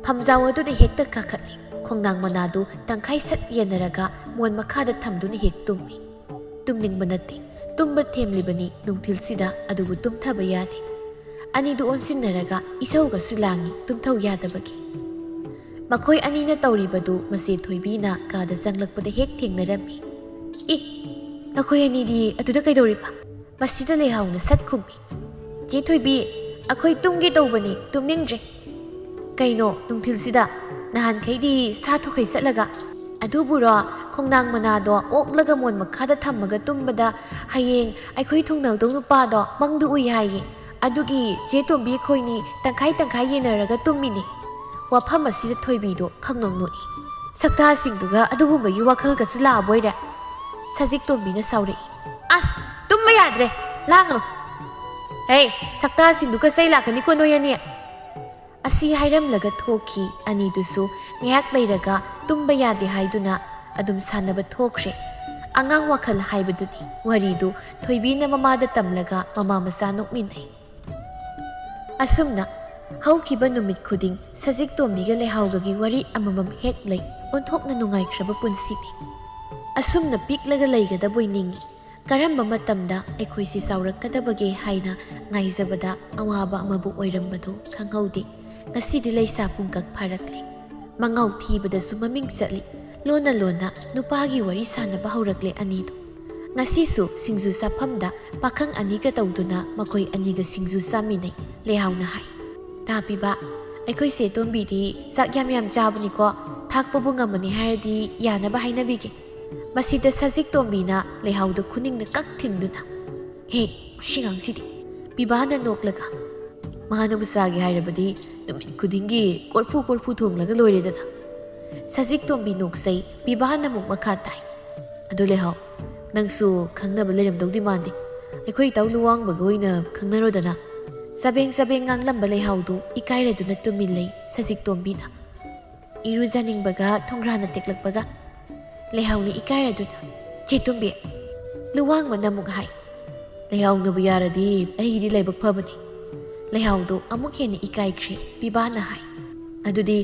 ꯐꯝꯖꯥꯎ ꯑꯗꯨꯗ ꯍꯦꯛꯇ ꯀꯥꯈꯠꯂꯤ꯫ ꯈꯣꯡꯅꯥꯡ ꯃꯅꯥꯗꯨ ꯇꯪꯈꯥꯏ ꯁꯠ ꯌꯦꯟꯅꯔꯒ ꯃꯣꯟ ꯃꯈꯥꯗ ꯊꯝꯗꯨꯅ ꯍꯦꯛ ꯇꯨꯝꯃꯤ꯫ ꯇꯨꯝꯅꯤꯡꯕ ꯅꯠꯇꯦ, ꯇꯨꯝꯕ ꯊꯦꯝꯂꯤꯕꯅꯤ ꯅꯨꯡꯊꯤꯜꯁꯤꯗ, ꯑꯗꯨꯕꯨ ꯇꯨꯝꯊꯕ ꯌꯥꯗꯦ꯫ ꯑꯅꯤꯗꯨ ꯑꯣꯟꯁꯤꯟꯅꯔꯒ ꯏꯁꯧꯒꯁꯨ ꯂꯥꯡꯏ ꯇꯨꯝꯊꯧ ꯌꯥꯗꯕꯒꯤ꯫ ꯃꯈꯣꯏ ꯑꯅꯤꯅ ꯇꯧꯔꯤꯕꯗꯨ ꯃꯆꯦ ꯊꯣꯏꯕꯤꯅ ꯀꯥꯗ ꯆꯪꯂꯛꯄꯗ ꯍꯦꯛ ꯊꯦꯡꯅꯔꯝꯃꯤ꯫ "ꯏ, ꯅꯈꯣꯏ ꯑꯅꯤꯗꯤ ꯑꯗꯨꯗ ꯀꯩꯗꯧꯔꯤꯕ?" ꯃꯁꯤꯗ ꯂꯩꯍꯥꯎꯅ ꯁꯠ ꯈꯨꯝꯃꯤ꯫ "ꯆꯦ ꯊꯣꯏꯕꯤ, ꯑꯩꯈꯣꯏ ꯇꯨꯝꯒꯦ ꯇꯧꯕꯅꯤ, ꯇꯨꯝꯅꯤꯡꯗ꯭ꯔꯦ꯫" "ꯀꯩꯅꯣ ꯅꯨꯡꯊꯤꯜꯁꯤꯗ? ꯅꯍꯥꯟꯈꯩꯗꯤ ꯁꯥ ꯊꯣꯛꯈꯩ ꯆꯠꯂꯒ?" "ꯑꯗꯨꯕꯨꯔꯣ, ꯈꯣꯡꯅꯥꯡ ꯃꯅꯥꯗꯣ ꯑꯣꯛꯂꯒ ꯃꯣꯟ ꯃꯈꯥꯗ ꯊꯝꯃꯒ ꯇꯨꯝꯕꯗ ꯍꯌꯦꯡ ꯑꯩꯈꯣꯏ ꯊꯨꯡꯅꯗꯧ ꯅꯨꯄꯥꯗꯣ ꯃꯪꯗ ꯎꯏ ꯍꯥꯏꯌꯦ꯫ ꯑꯗꯨꯒꯤ ꯆꯦ ꯇꯣꯝꯕꯤ ꯑꯩꯈꯣꯏꯅꯤ ꯇꯪꯈꯥꯏ ꯇꯪꯈꯥꯏ ꯌꯦꯟꯅꯔꯒ ꯇꯨꯝꯃꯤꯅꯦ꯫" ꯋꯥꯐꯝ ꯑꯁꯤꯗ ꯊꯣꯏꯕꯤꯗꯣ ꯈꯪꯅꯣꯛ ꯅꯣꯛꯏ꯫ "ꯁꯛꯇꯥꯁꯤꯡꯗꯨꯒ ꯑꯗꯨꯒꯨꯝꯕꯒꯤ ꯋꯥꯈꯜꯒꯁꯨ ꯂꯥꯛꯑꯕꯣꯏꯔꯦ?" ꯁꯖꯤꯛ ꯇꯣꯝꯕꯤꯅ ꯁꯥꯎꯔꯛꯏ꯫ "ꯑꯁ, ꯇꯨꯝꯕ ꯌꯥꯗ꯭ꯔꯦ, ꯂꯥꯡꯒꯅꯨ꯫ ꯍꯦ, ꯁꯛꯇꯥꯁꯤꯡꯗꯨꯒ ꯆꯩ ꯂꯥꯛꯀꯅꯤꯀꯣ ꯅꯣꯏ ꯑꯅꯤ꯫" ꯑꯁꯤ ꯍꯥꯏꯔꯝꯂꯒ ꯊꯣꯛꯈꯤ꯫ ꯑꯅꯤꯗꯨꯁꯨ ꯉꯥꯏꯍꯥꯛ ꯂꯩꯔꯒ ꯇꯨꯝꯕ ꯌꯥꯗꯦ ꯍꯥꯏꯗꯨꯅ ꯑꯗꯨꯝ ꯁꯥꯟꯅꯕ ꯊꯣꯛꯈ꯭ꯔꯦ꯫ ꯑꯉꯥꯡ ꯋꯥꯈꯜ ꯍꯥꯏꯕꯗꯨꯅꯤ꯫ ꯋꯥꯔꯤꯗꯨ ꯊꯣꯏꯕꯤꯅ ꯃꯃꯥꯗ ꯇꯝꯂꯒ ꯃꯃꯥ ꯃꯆꯥ ꯅꯣꯛꯃꯤꯟꯅꯩ꯫ ꯑꯁꯨꯝꯅ ꯍꯧꯈꯤꯕ ꯅꯨꯃꯤꯠ ꯈꯨꯗꯤꯡ ꯁꯖꯤꯛ ꯇꯣꯝꯕꯤꯒ ꯂꯩꯍꯥꯎꯒꯒꯤ ꯋꯥꯔꯤ ꯑꯃꯃꯝ ꯍꯦꯛ ꯂꯩ꯫ ꯑꯣꯟꯊꯣꯛꯅ ꯅꯨꯡꯉꯥꯏꯈ꯭ꯔꯕ ꯄꯨꯟꯁꯤꯅꯤ꯫ ꯑꯁꯨꯝꯅ ꯄꯤꯛꯂꯒ ꯂꯩꯒꯗꯕꯣꯏ ꯅꯤꯡꯏ꯫ ꯀꯔꯝꯕ ꯃꯇꯝꯗ ꯑꯩꯈꯣꯏꯁꯤ ꯆꯥꯎꯔꯛꯀꯗꯕꯒꯦ ꯍꯥꯏꯅ ꯉꯥꯏꯖꯕꯗ ꯑꯋꯥꯕ ꯑꯃꯕꯨ ꯑꯣꯏꯔꯝꯕꯗꯨ ꯈꯪꯍꯧꯗꯦ꯫ ꯉꯁꯤꯗꯤ ꯂꯩꯁꯥ ꯄꯨꯡꯀꯛ ꯐꯥꯔꯛꯂꯦ꯫ ꯃꯉꯥꯎ ꯊꯤꯕꯗꯁꯨ ꯃꯃꯤꯡ ꯆꯠꯂꯤ꯫ ꯂꯣꯟꯅ ꯂꯣꯟꯅ ꯅꯨꯄꯥꯒꯤ ꯋꯥꯔꯤ ꯁꯥꯟꯅꯕ ꯍꯧꯔꯛꯂꯦ ꯑꯅꯤꯗꯨ꯫ ꯉꯁꯤꯁꯨ ꯁꯤꯡꯖꯨ ꯆꯥꯐꯝꯗ ꯄꯥꯈꯪ ꯑꯅꯤꯒ ꯇꯧꯗꯨꯅ ꯃꯈꯣꯏ ꯑꯅꯤꯒ ꯁꯤꯡꯖꯨ ꯆꯥꯃꯤꯟꯅꯩ꯫ ꯂꯩꯍꯥꯎꯅ ꯍꯥꯏ, "ꯇꯥ ꯄꯤꯕ, ꯑꯩꯈꯣꯏ ꯆꯦ ꯇꯣꯝꯕꯤꯗꯤ ꯆꯥꯛ ꯌꯥꯝ ꯌꯥꯝ ꯆꯥꯕꯅꯤꯀꯣ, ꯊꯥꯛꯄꯕꯨ ꯉꯝꯃꯅꯤ ꯍꯥꯏꯔꯗꯤ ꯌꯥꯅꯕ ꯍꯥꯏꯅꯕꯤꯒꯦ꯫" ꯃꯁꯤꯗ ꯁꯖꯤꯛ ꯇꯣꯝꯕꯤꯅ ꯂꯩꯍꯥꯎꯗ ꯈꯨꯅꯤꯡꯅ ꯀꯛ ꯊꯤꯟꯗꯨꯅ, "ꯍꯦ, ꯁꯤ ꯑꯉꯥꯡꯁꯤꯗꯤ!" ꯄꯤꯕꯥꯅ ꯅꯣꯛꯂꯒ, "ꯃꯥꯅꯕꯨ ꯆꯥꯒꯦ ꯍꯥꯏꯔꯕꯗꯤ ꯅꯨꯃꯤꯠ ꯈꯨꯗꯤꯡꯒꯤ ꯀꯣꯔꯐꯨ ꯀꯣꯔꯐꯨ ꯊꯣꯡꯂꯒ ꯂꯣꯏꯔꯦꯗꯅ꯫" ꯁꯖꯤꯛ ꯇꯣꯝꯕꯤ ꯅꯣꯛꯆꯩ꯫ ꯄꯤꯕꯥꯅ ꯑꯃꯨꯛ ꯃꯈꯥ ꯇꯥꯏ, "ꯑꯗꯨ ꯂꯩꯍꯥꯎ, ꯅꯪꯁꯨ ꯈꯪꯅꯕ ꯂꯩꯔꯝꯗꯧꯗꯤ ꯃꯥꯟꯗꯦ꯫ ꯑꯩꯈꯣꯏ ꯏꯇꯥꯎ ꯂꯨꯋꯥꯡꯕꯒ ꯑꯣꯏꯅ ꯈꯪꯅꯔꯣꯗꯅ꯫" ꯆꯕꯦꯡ ꯆꯕꯦꯡ ꯉꯥꯡꯂꯝꯕ ꯂꯩꯍꯥꯎꯗꯨ ꯏꯀꯥꯏꯔꯗꯨꯅ ꯇꯨꯃꯤꯟ ꯂꯩ ꯁꯖꯤꯛ ꯇꯣꯝꯕꯤꯅ꯫ ꯏꯔꯨꯖꯅꯤꯡꯕꯒ ꯊꯣꯡꯒ꯭ꯔꯥꯅ ꯇꯦꯛꯂꯛꯄꯒ ꯂꯩꯍꯥꯎꯅ ꯏꯀꯥꯏꯔꯗꯨꯅ, "ꯆꯦ ꯇꯣꯝꯕꯤ, ꯂꯨꯋꯥꯡꯕꯅ ꯑꯃꯨꯛ ꯍꯥꯏ, "ꯂꯩꯍꯥꯎꯅꯕꯨ ꯌꯥꯔꯗꯤ ꯑꯩꯒꯤꯗꯤ ꯂꯥꯏꯕꯛ ꯐꯕꯅꯤ꯫" ꯂꯩꯍꯥꯎꯗꯣ ꯑꯃꯨꯛ ꯍꯦꯟꯅ ꯏꯀꯥꯏꯈ꯭ꯔꯦ꯫ ꯄꯤꯕꯥꯅ ꯍꯥꯏ, "ꯑꯗꯨꯗꯤ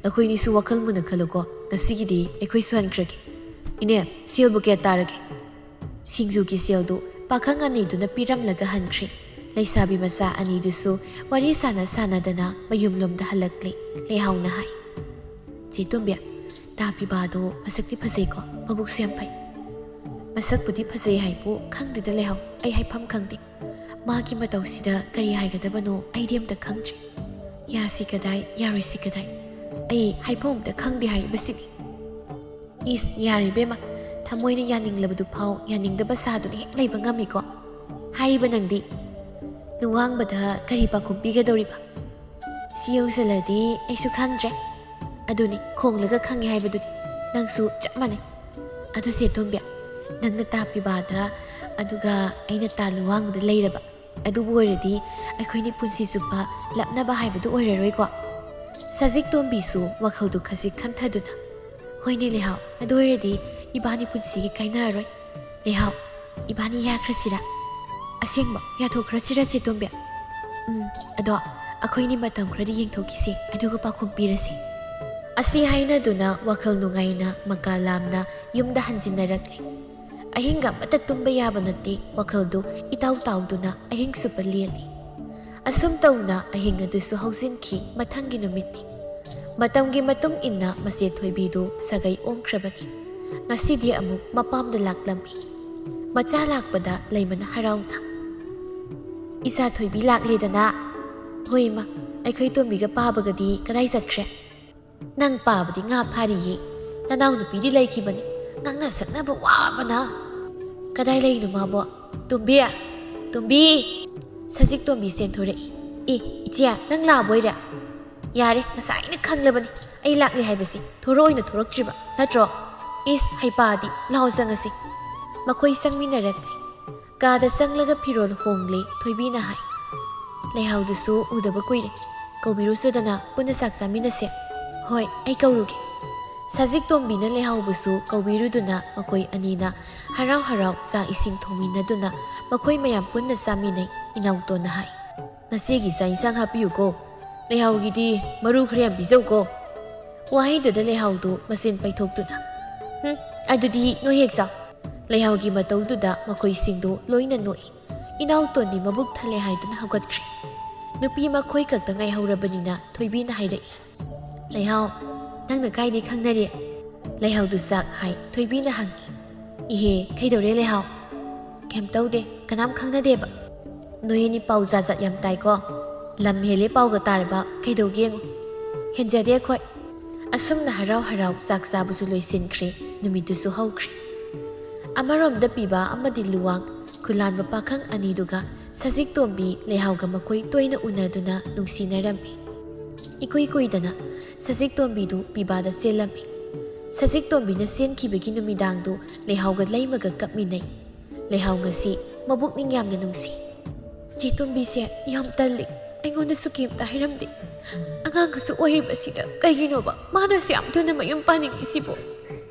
ꯅꯈꯣꯏꯅꯤꯁꯨ ꯋꯥꯈꯜ ꯃꯨꯟꯅ ꯈꯜꯂꯨꯀꯣ, ꯉꯁꯤꯒꯤꯗꯤ ꯑꯩꯈꯣꯏꯁꯨ ꯍꯟꯈ꯭ꯔꯒꯦ꯫ ꯏꯅꯦ, ꯁꯦꯜꯕꯨ ꯀꯌꯥ ꯇꯥꯔꯒꯦ?" ꯁꯤꯡꯖꯨꯒꯤ ꯁꯦꯜꯗꯨ ꯄꯥꯈꯪ ꯑꯅꯤꯗꯨꯅ ꯄꯤꯔꯝꯂꯒ ꯍꯟꯈ꯭ꯔꯦ꯫ ꯂꯩꯁꯥꯕꯤ ꯃꯆꯥ ꯑꯅꯤꯗꯨꯁꯨ ꯋꯥꯔꯤ ꯁꯥꯟꯅ ꯁꯥꯟꯅꯗꯅ ꯃꯌꯨꯝꯂꯣꯝꯗ ꯍꯜꯂꯛꯂꯦ꯫ ꯂꯩꯍꯥꯎꯅ ꯍꯥꯏ, "ꯆꯦ ꯇꯣꯝꯕꯤ, ꯇꯥ ꯄꯤꯕꯥꯗꯣ ꯃꯁꯛꯇꯤ ꯐꯖꯩꯀꯣ, ꯃꯕꯨꯛꯁꯨ ꯌꯥꯝ ꯐꯩ꯫" "ꯃꯁꯛꯄꯨꯗꯤ ꯐꯖꯩ ꯍꯥꯏꯕꯨ ꯈꯪꯗꯦꯗ ꯂꯩꯍꯥꯎ, ꯑꯩ ꯍꯥꯏꯐꯝ ꯈꯪꯗꯦ꯫ ꯃꯥꯒꯤ ꯃꯇꯧꯁꯤꯗ ꯀꯔꯤ ꯍꯥꯏꯒꯗꯕꯅꯣ ꯑꯩꯗꯤ ꯑꯝꯇ ꯈꯪꯗ꯭ꯔꯦ꯫ ꯌꯥꯁꯤ ꯀꯗꯥꯏ, ꯌꯥꯔꯣꯏꯁꯤ ꯀꯗꯥꯏ, ꯑꯩ ꯍꯥꯏꯐꯝ ꯑꯝꯇ ꯈꯪꯗꯦ ꯍꯥꯏꯔꯤꯕꯁꯤꯅꯤ꯫" "ꯏꯁ, ꯌꯥꯔꯦ ꯏꯕꯦꯝꯃ, ꯊꯃꯣꯏꯅ ꯌꯥꯅꯤꯡꯂꯕꯗꯨ ꯐꯥꯎ ꯌꯥꯅꯤꯡꯗꯕ ꯁꯥꯗꯨꯅ ꯍꯦꯛ ꯂꯩꯕ ꯉꯝꯃꯤꯀꯣ?" ꯍꯥꯏꯔꯤꯕ ꯅꯪꯗꯤ꯫ ꯂꯨꯋꯥꯡꯕꯗ ꯀꯔꯤ ꯄꯥꯎꯈꯨꯝ ꯄꯤꯒꯗꯧꯔꯤꯕ? "ꯁꯤ ꯌꯧꯁꯜꯂꯗꯤ ꯑꯩꯁꯨ ꯈꯪꯗ꯭ꯔꯦ꯫ ꯑꯗꯨꯅꯤ, ꯈꯣꯡꯂꯒ ꯈꯪꯉꯦ ꯍꯥꯏꯕꯗꯨꯅꯤ꯫ ꯅꯪꯁꯨ ꯆꯞ ꯃꯥꯟꯅꯩ꯫ ꯑꯗꯨ ꯆꯦ ꯇꯣꯝꯕꯤ, ꯅꯪꯅ ꯇꯥ ꯄꯤꯕꯥꯗ, ꯑꯗꯨꯒ ꯑꯩꯅ ꯇꯥ ꯂꯨꯋꯥꯡꯕꯗ ꯂꯩꯔꯕ꯫ ꯑꯗꯨꯕꯨ ꯑꯣꯏꯔꯗꯤ ꯑꯩꯈꯣꯏꯅꯤ ꯄꯨꯟꯁꯤ ꯆꯨꯞꯄ ꯂꯥꯞꯅꯕ ꯍꯥꯏꯕꯗꯨ ꯑꯣꯏꯔꯔꯣꯏꯀꯣ?" ꯁꯖꯤꯛ ꯇꯣꯝꯕꯤꯁꯨ ꯋꯥꯈꯜꯗꯨ ꯈꯖꯤꯛ ꯈꯟꯊꯗꯨꯅ, "ꯍꯣꯏꯅꯦ ꯂꯩꯍꯥꯎ, ꯑꯗꯨ ꯑꯣꯏꯔꯗꯤ ꯏꯕꯥꯅꯤ ꯄꯨꯟꯁꯤꯒꯤ ꯀꯥꯏꯅꯔꯔꯣꯏ꯫ ꯂꯩꯍꯥꯎ, ꯏꯕꯥꯅꯤ ꯌꯥꯈ꯭ꯔꯁꯤꯔꯥ? ꯑꯁꯦꯡꯕ, ꯌꯥꯊꯣꯛꯈ꯭ꯔꯁꯤꯔꯥ ꯆꯦ ꯇꯣꯝꯕꯤ?" "ꯎꯝ, ꯑꯗꯣ ꯑꯩꯈꯣꯏꯅꯤ ꯃꯇꯝ ꯈꯔꯗꯤ ꯌꯦꯡꯊꯣꯛꯈꯤꯁꯤ, ꯑꯗꯨꯒ ꯄꯥꯎꯈꯨꯝ ꯄꯤꯔꯁꯤ꯫" ꯑꯁꯤ ꯍꯥꯏꯅꯗꯨꯅ ꯋꯥꯈꯜ ꯅꯨꯡꯉꯥꯏꯅ ꯃꯀꯥ ꯂꯥꯝꯅ ꯌꯨꯝꯗ ꯍꯟꯖꯤꯟꯅꯔꯛꯂꯦ꯫ ꯑꯍꯤꯡꯒ ꯑꯃꯠꯇ ꯇꯨꯝꯕ ꯌꯥꯕ ꯅꯠꯇꯦ, ꯋꯥꯈꯜꯗꯨ ꯏꯇꯥꯎ ꯇꯥꯎꯗꯨꯅ ꯑꯍꯤꯡ ꯆꯨꯞꯄ ꯂꯦꯜꯂꯤ꯫ ꯑꯁꯨꯝ ꯇꯧꯅ ꯑꯍꯤꯡ ꯑꯗꯨꯁꯨ ꯍꯧꯖꯤꯟꯈꯤ꯫ ꯃꯊꯪꯒꯤ ꯅꯨꯃꯤꯠꯅꯤ꯫ ꯃꯇꯝꯒꯤ ꯃꯇꯨꯡ ꯏꯟꯅ ꯃꯆꯦ ꯊꯣꯏꯕꯤꯗꯨ ꯁꯥꯒꯩ ꯑꯣꯟꯈ꯭ꯔꯕꯅꯤ꯫ ꯉꯁꯤꯗꯤ ꯑꯃꯨꯛ ꯃꯄꯥꯝꯗ ꯂꯥꯛꯂꯝꯃꯤ꯫ ꯃꯆꯥ ꯂꯥꯛꯄꯗ ꯂꯩꯃꯅ ꯍꯔꯥꯎꯅ, "ꯏꯆꯥ ꯊꯣꯏꯕꯤ ꯂꯥꯛꯂꯦꯗꯅ꯫" "ꯍꯣꯏ ꯏꯃꯥ, ꯑꯩꯈꯣꯏ ꯇꯣꯝꯕꯤꯒ ꯄꯥꯕꯒꯗꯤ ꯀꯗꯥꯏ ꯆꯠꯈ꯭ꯔꯦ?" "ꯅꯪ ꯄꯥꯕꯗꯤ ꯉꯥ ꯐꯥꯔꯤꯌꯦ, ꯅꯅꯥꯎ ꯅꯨꯄꯤꯗꯤ ꯂꯩꯈꯤꯕꯅꯤ, ꯉꯥꯡꯅ ꯁꯛꯅꯕ ꯋꯥꯕꯅ꯫" "ꯀꯗꯥꯏ ꯂꯩꯅꯣ ꯃꯥꯕꯣ? ꯇꯣꯝꯕꯤ! ꯇꯣꯝꯕꯤ!" ꯁꯖꯤꯛ ꯇꯣꯝꯕꯤ ꯆꯦꯟꯊꯣꯔꯛꯏ꯫ "ꯑꯦ, ꯏꯆꯦ, ꯅꯪ ꯂꯥꯛꯑꯕꯣꯏꯔꯦ? ꯌꯥꯔꯦ, ꯉꯁꯥꯏꯅ ꯈꯪꯂꯕꯅꯤ ꯑꯩ ꯂꯥꯛꯂꯦ ꯍꯥꯏꯕꯁꯤ, ꯊꯣꯔꯛꯑꯣꯏꯅ ꯊꯣꯔꯛꯇ꯭ꯔꯤꯕ ꯅꯠꯇ꯭ꯔꯣ? ꯏꯁ, ꯍꯩꯄꯥꯗꯤ, ꯂꯥꯛꯑꯣ ꯆꯪꯉꯁꯤ꯫" ꯃꯈꯣꯏ ꯆꯪꯃꯤꯟꯅꯔꯛꯂꯦ꯫ ꯀꯥꯗ ꯆꯪꯂꯒ ꯐꯤꯔꯣꯜ ꯍꯣꯡꯂꯦ꯫ ꯊꯣꯏꯕꯤꯅ ꯍꯥꯏ, "ꯂꯩꯍꯥꯎꯗꯨꯁꯨ ꯎꯗꯕ ꯀꯨꯏꯔꯦ, ꯀꯧꯕꯤꯔꯨꯆꯣꯗꯅ ꯄꯨꯟꯅ ꯆꯥꯛ ꯆꯥꯃꯤꯟꯅꯁꯦ꯫" "ꯍꯣꯏ, ꯑꯩ ꯀꯧꯔꯨꯒꯦ꯫" ꯁꯖꯤꯛ ꯇꯣꯝꯕꯤꯅ ꯂꯩꯍꯥꯎꯕꯁꯨ ꯀꯧꯕꯤꯔꯨꯗꯨꯅ ꯃꯈꯣꯏ ꯑꯅꯤꯅ ꯍꯔꯥꯎ ꯍꯔꯥꯎ ꯆꯥꯛ ꯏꯁꯤꯡ ꯊꯣꯡꯃꯤꯟꯅꯗꯨꯅ ꯃꯈꯣꯏ ꯃꯌꯥꯝ ꯄꯨꯟꯅ ꯆꯥꯃꯤꯟꯅꯩ꯫ ꯏꯅꯥꯎꯇꯣꯟꯅ ꯍꯥꯏ, "ꯉꯁꯤꯒꯤ ꯆꯥꯛ ꯏꯟꯁꯥꯡ ꯍꯥꯞꯄꯤꯌꯨꯀꯣ꯫ ꯂꯩꯍꯥꯎꯒꯤꯗꯤ ꯃꯔꯨ ꯈꯔ ꯌꯥꯝ ꯄꯤꯖꯧꯀꯣ"꯫ ꯋꯥꯍꯩꯗꯨꯗ ꯂꯩꯍꯥꯎꯗꯨ ꯃꯆꯤꯟ ꯄꯩꯊꯣꯛꯇꯨꯅ, "ꯍꯨꯝ, ꯑꯗꯨꯗꯤ ꯅꯣꯏ ꯍꯦꯛ ꯆꯥꯎ"꯫ ꯂꯩꯍꯥꯎꯒꯤ ꯃꯇꯧꯗꯨꯗ ꯃꯈꯣꯏꯁꯤꯡꯗꯨ ꯂꯣꯏꯅ ꯅꯣꯛꯏ꯫ ꯏꯅꯥꯎꯇꯣꯟꯗꯤ ꯃꯕꯨꯛ ꯊꯜꯂꯦ ꯍꯥꯏꯗꯨꯅ ꯍꯧꯒꯠꯈ꯭ꯔꯦ꯫ ꯅꯨꯄꯤ ꯃꯈꯣꯏ ꯈꯛꯇ ꯉꯥꯏꯍꯧꯔꯕꯅꯤꯅ ꯊꯣꯏꯕꯤꯅ ꯍꯥꯏꯔꯛꯏ, "ꯂꯩꯍꯥꯎ, ꯅꯪꯅ ꯀꯥꯏꯗꯩ ꯈꯪꯅꯔꯤ?" ꯂꯩꯍꯥꯎꯗꯨ ꯆꯥꯛ ꯍꯥꯏ ꯊꯣꯏꯕꯤꯅ ꯍꯪꯉꯤ꯫ "ꯏꯍꯦ, ꯀꯩꯗꯧꯔꯦ ꯂꯩꯍꯥꯎ?" "ꯀꯩꯝ ꯇꯧꯗꯦ, ꯀꯅꯥꯝ ꯈꯪꯅꯗꯦꯕ"꯫ "ꯅꯣꯏ ꯑꯅꯤ ꯄꯥꯎ ꯖꯥꯠ ꯖꯥꯠ ꯌꯥꯝ ꯇꯥꯏꯀꯣ꯫ ꯂꯝ ꯍꯦꯜꯂꯦ ꯄꯥꯎꯒ ꯇꯥꯔꯕ ꯀꯩꯗꯧꯒꯦ ꯌꯦꯡꯉꯨ꯫ ꯍꯦꯟꯖꯗꯦ ꯑꯩꯈꯣꯏ"꯫ ꯑꯁꯨꯝꯅ ꯍꯔꯥꯎ ꯍꯔꯥꯎ ꯆꯥꯛ ꯆꯥꯕꯁꯨ ꯂꯣꯏꯁꯤꯟꯈ꯭ꯔꯦ꯫ ꯅꯨꯃꯤꯠꯇꯨꯁꯨ ꯍꯧꯈ꯭ꯔꯦ꯫ ꯑꯃꯔꯣꯝꯗ ꯄꯤꯕꯥ ꯑꯃꯗꯤ ꯂꯨꯋꯥꯡ ꯈꯨꯂꯥꯟꯕ ꯄꯥꯈꯪ ꯑꯅꯤꯗꯨꯒ ꯁꯖꯤꯛ ꯇꯣꯝꯕꯤ ꯂꯩꯍꯥꯎꯒ ꯃꯈꯣꯏ ꯇꯣꯏꯅ ꯎꯅꯗꯨꯅ ꯅꯨꯡꯁꯤꯅꯔꯝꯃꯤ꯫ ꯏꯀꯨꯏ ꯀꯨꯏꯗꯅ ꯁꯖꯤꯛ ꯇꯣꯝꯕꯤꯗꯨ ꯄꯤꯕꯥꯗ ꯆꯦꯜꯂꯝꯃꯤ꯫ ꯁꯖꯤꯛ ꯇꯣꯝꯕꯤꯅ ꯆꯦꯟꯈꯤꯕꯒꯤ ꯅꯨꯃꯤꯗꯥꯡꯗꯨ ꯂꯩꯍꯥꯎꯒ ꯂꯩꯃꯒ ꯀꯞꯃꯤꯟꯅꯩ꯫ ꯂꯩꯍꯥꯎ ꯉꯁꯤ ꯃꯕꯨꯛꯅꯤꯡ ꯌꯥꯝꯅ ꯅꯨꯡꯁꯤ꯫ "ꯆꯦ ꯇꯣꯝꯕꯤꯁꯦ ꯌꯥꯝ ꯇꯜꯂꯤ꯫ ꯑꯩꯉꯣꯟꯗꯁꯨ ꯀꯩꯝꯇ ꯍꯥꯏꯔꯝꯗꯦ꯫ ꯑꯉꯥꯡꯒꯁꯨ ꯑꯣꯏꯔꯤꯕꯁꯤꯗ ꯀꯩꯒꯤꯅꯣꯕ ꯃꯥꯅ ꯑꯁꯨꯛ ꯌꯥꯝ ꯊꯨꯅ ꯃꯌꯨꯝ ꯄꯥꯅꯤꯡꯉꯤꯁꯤꯕꯣ?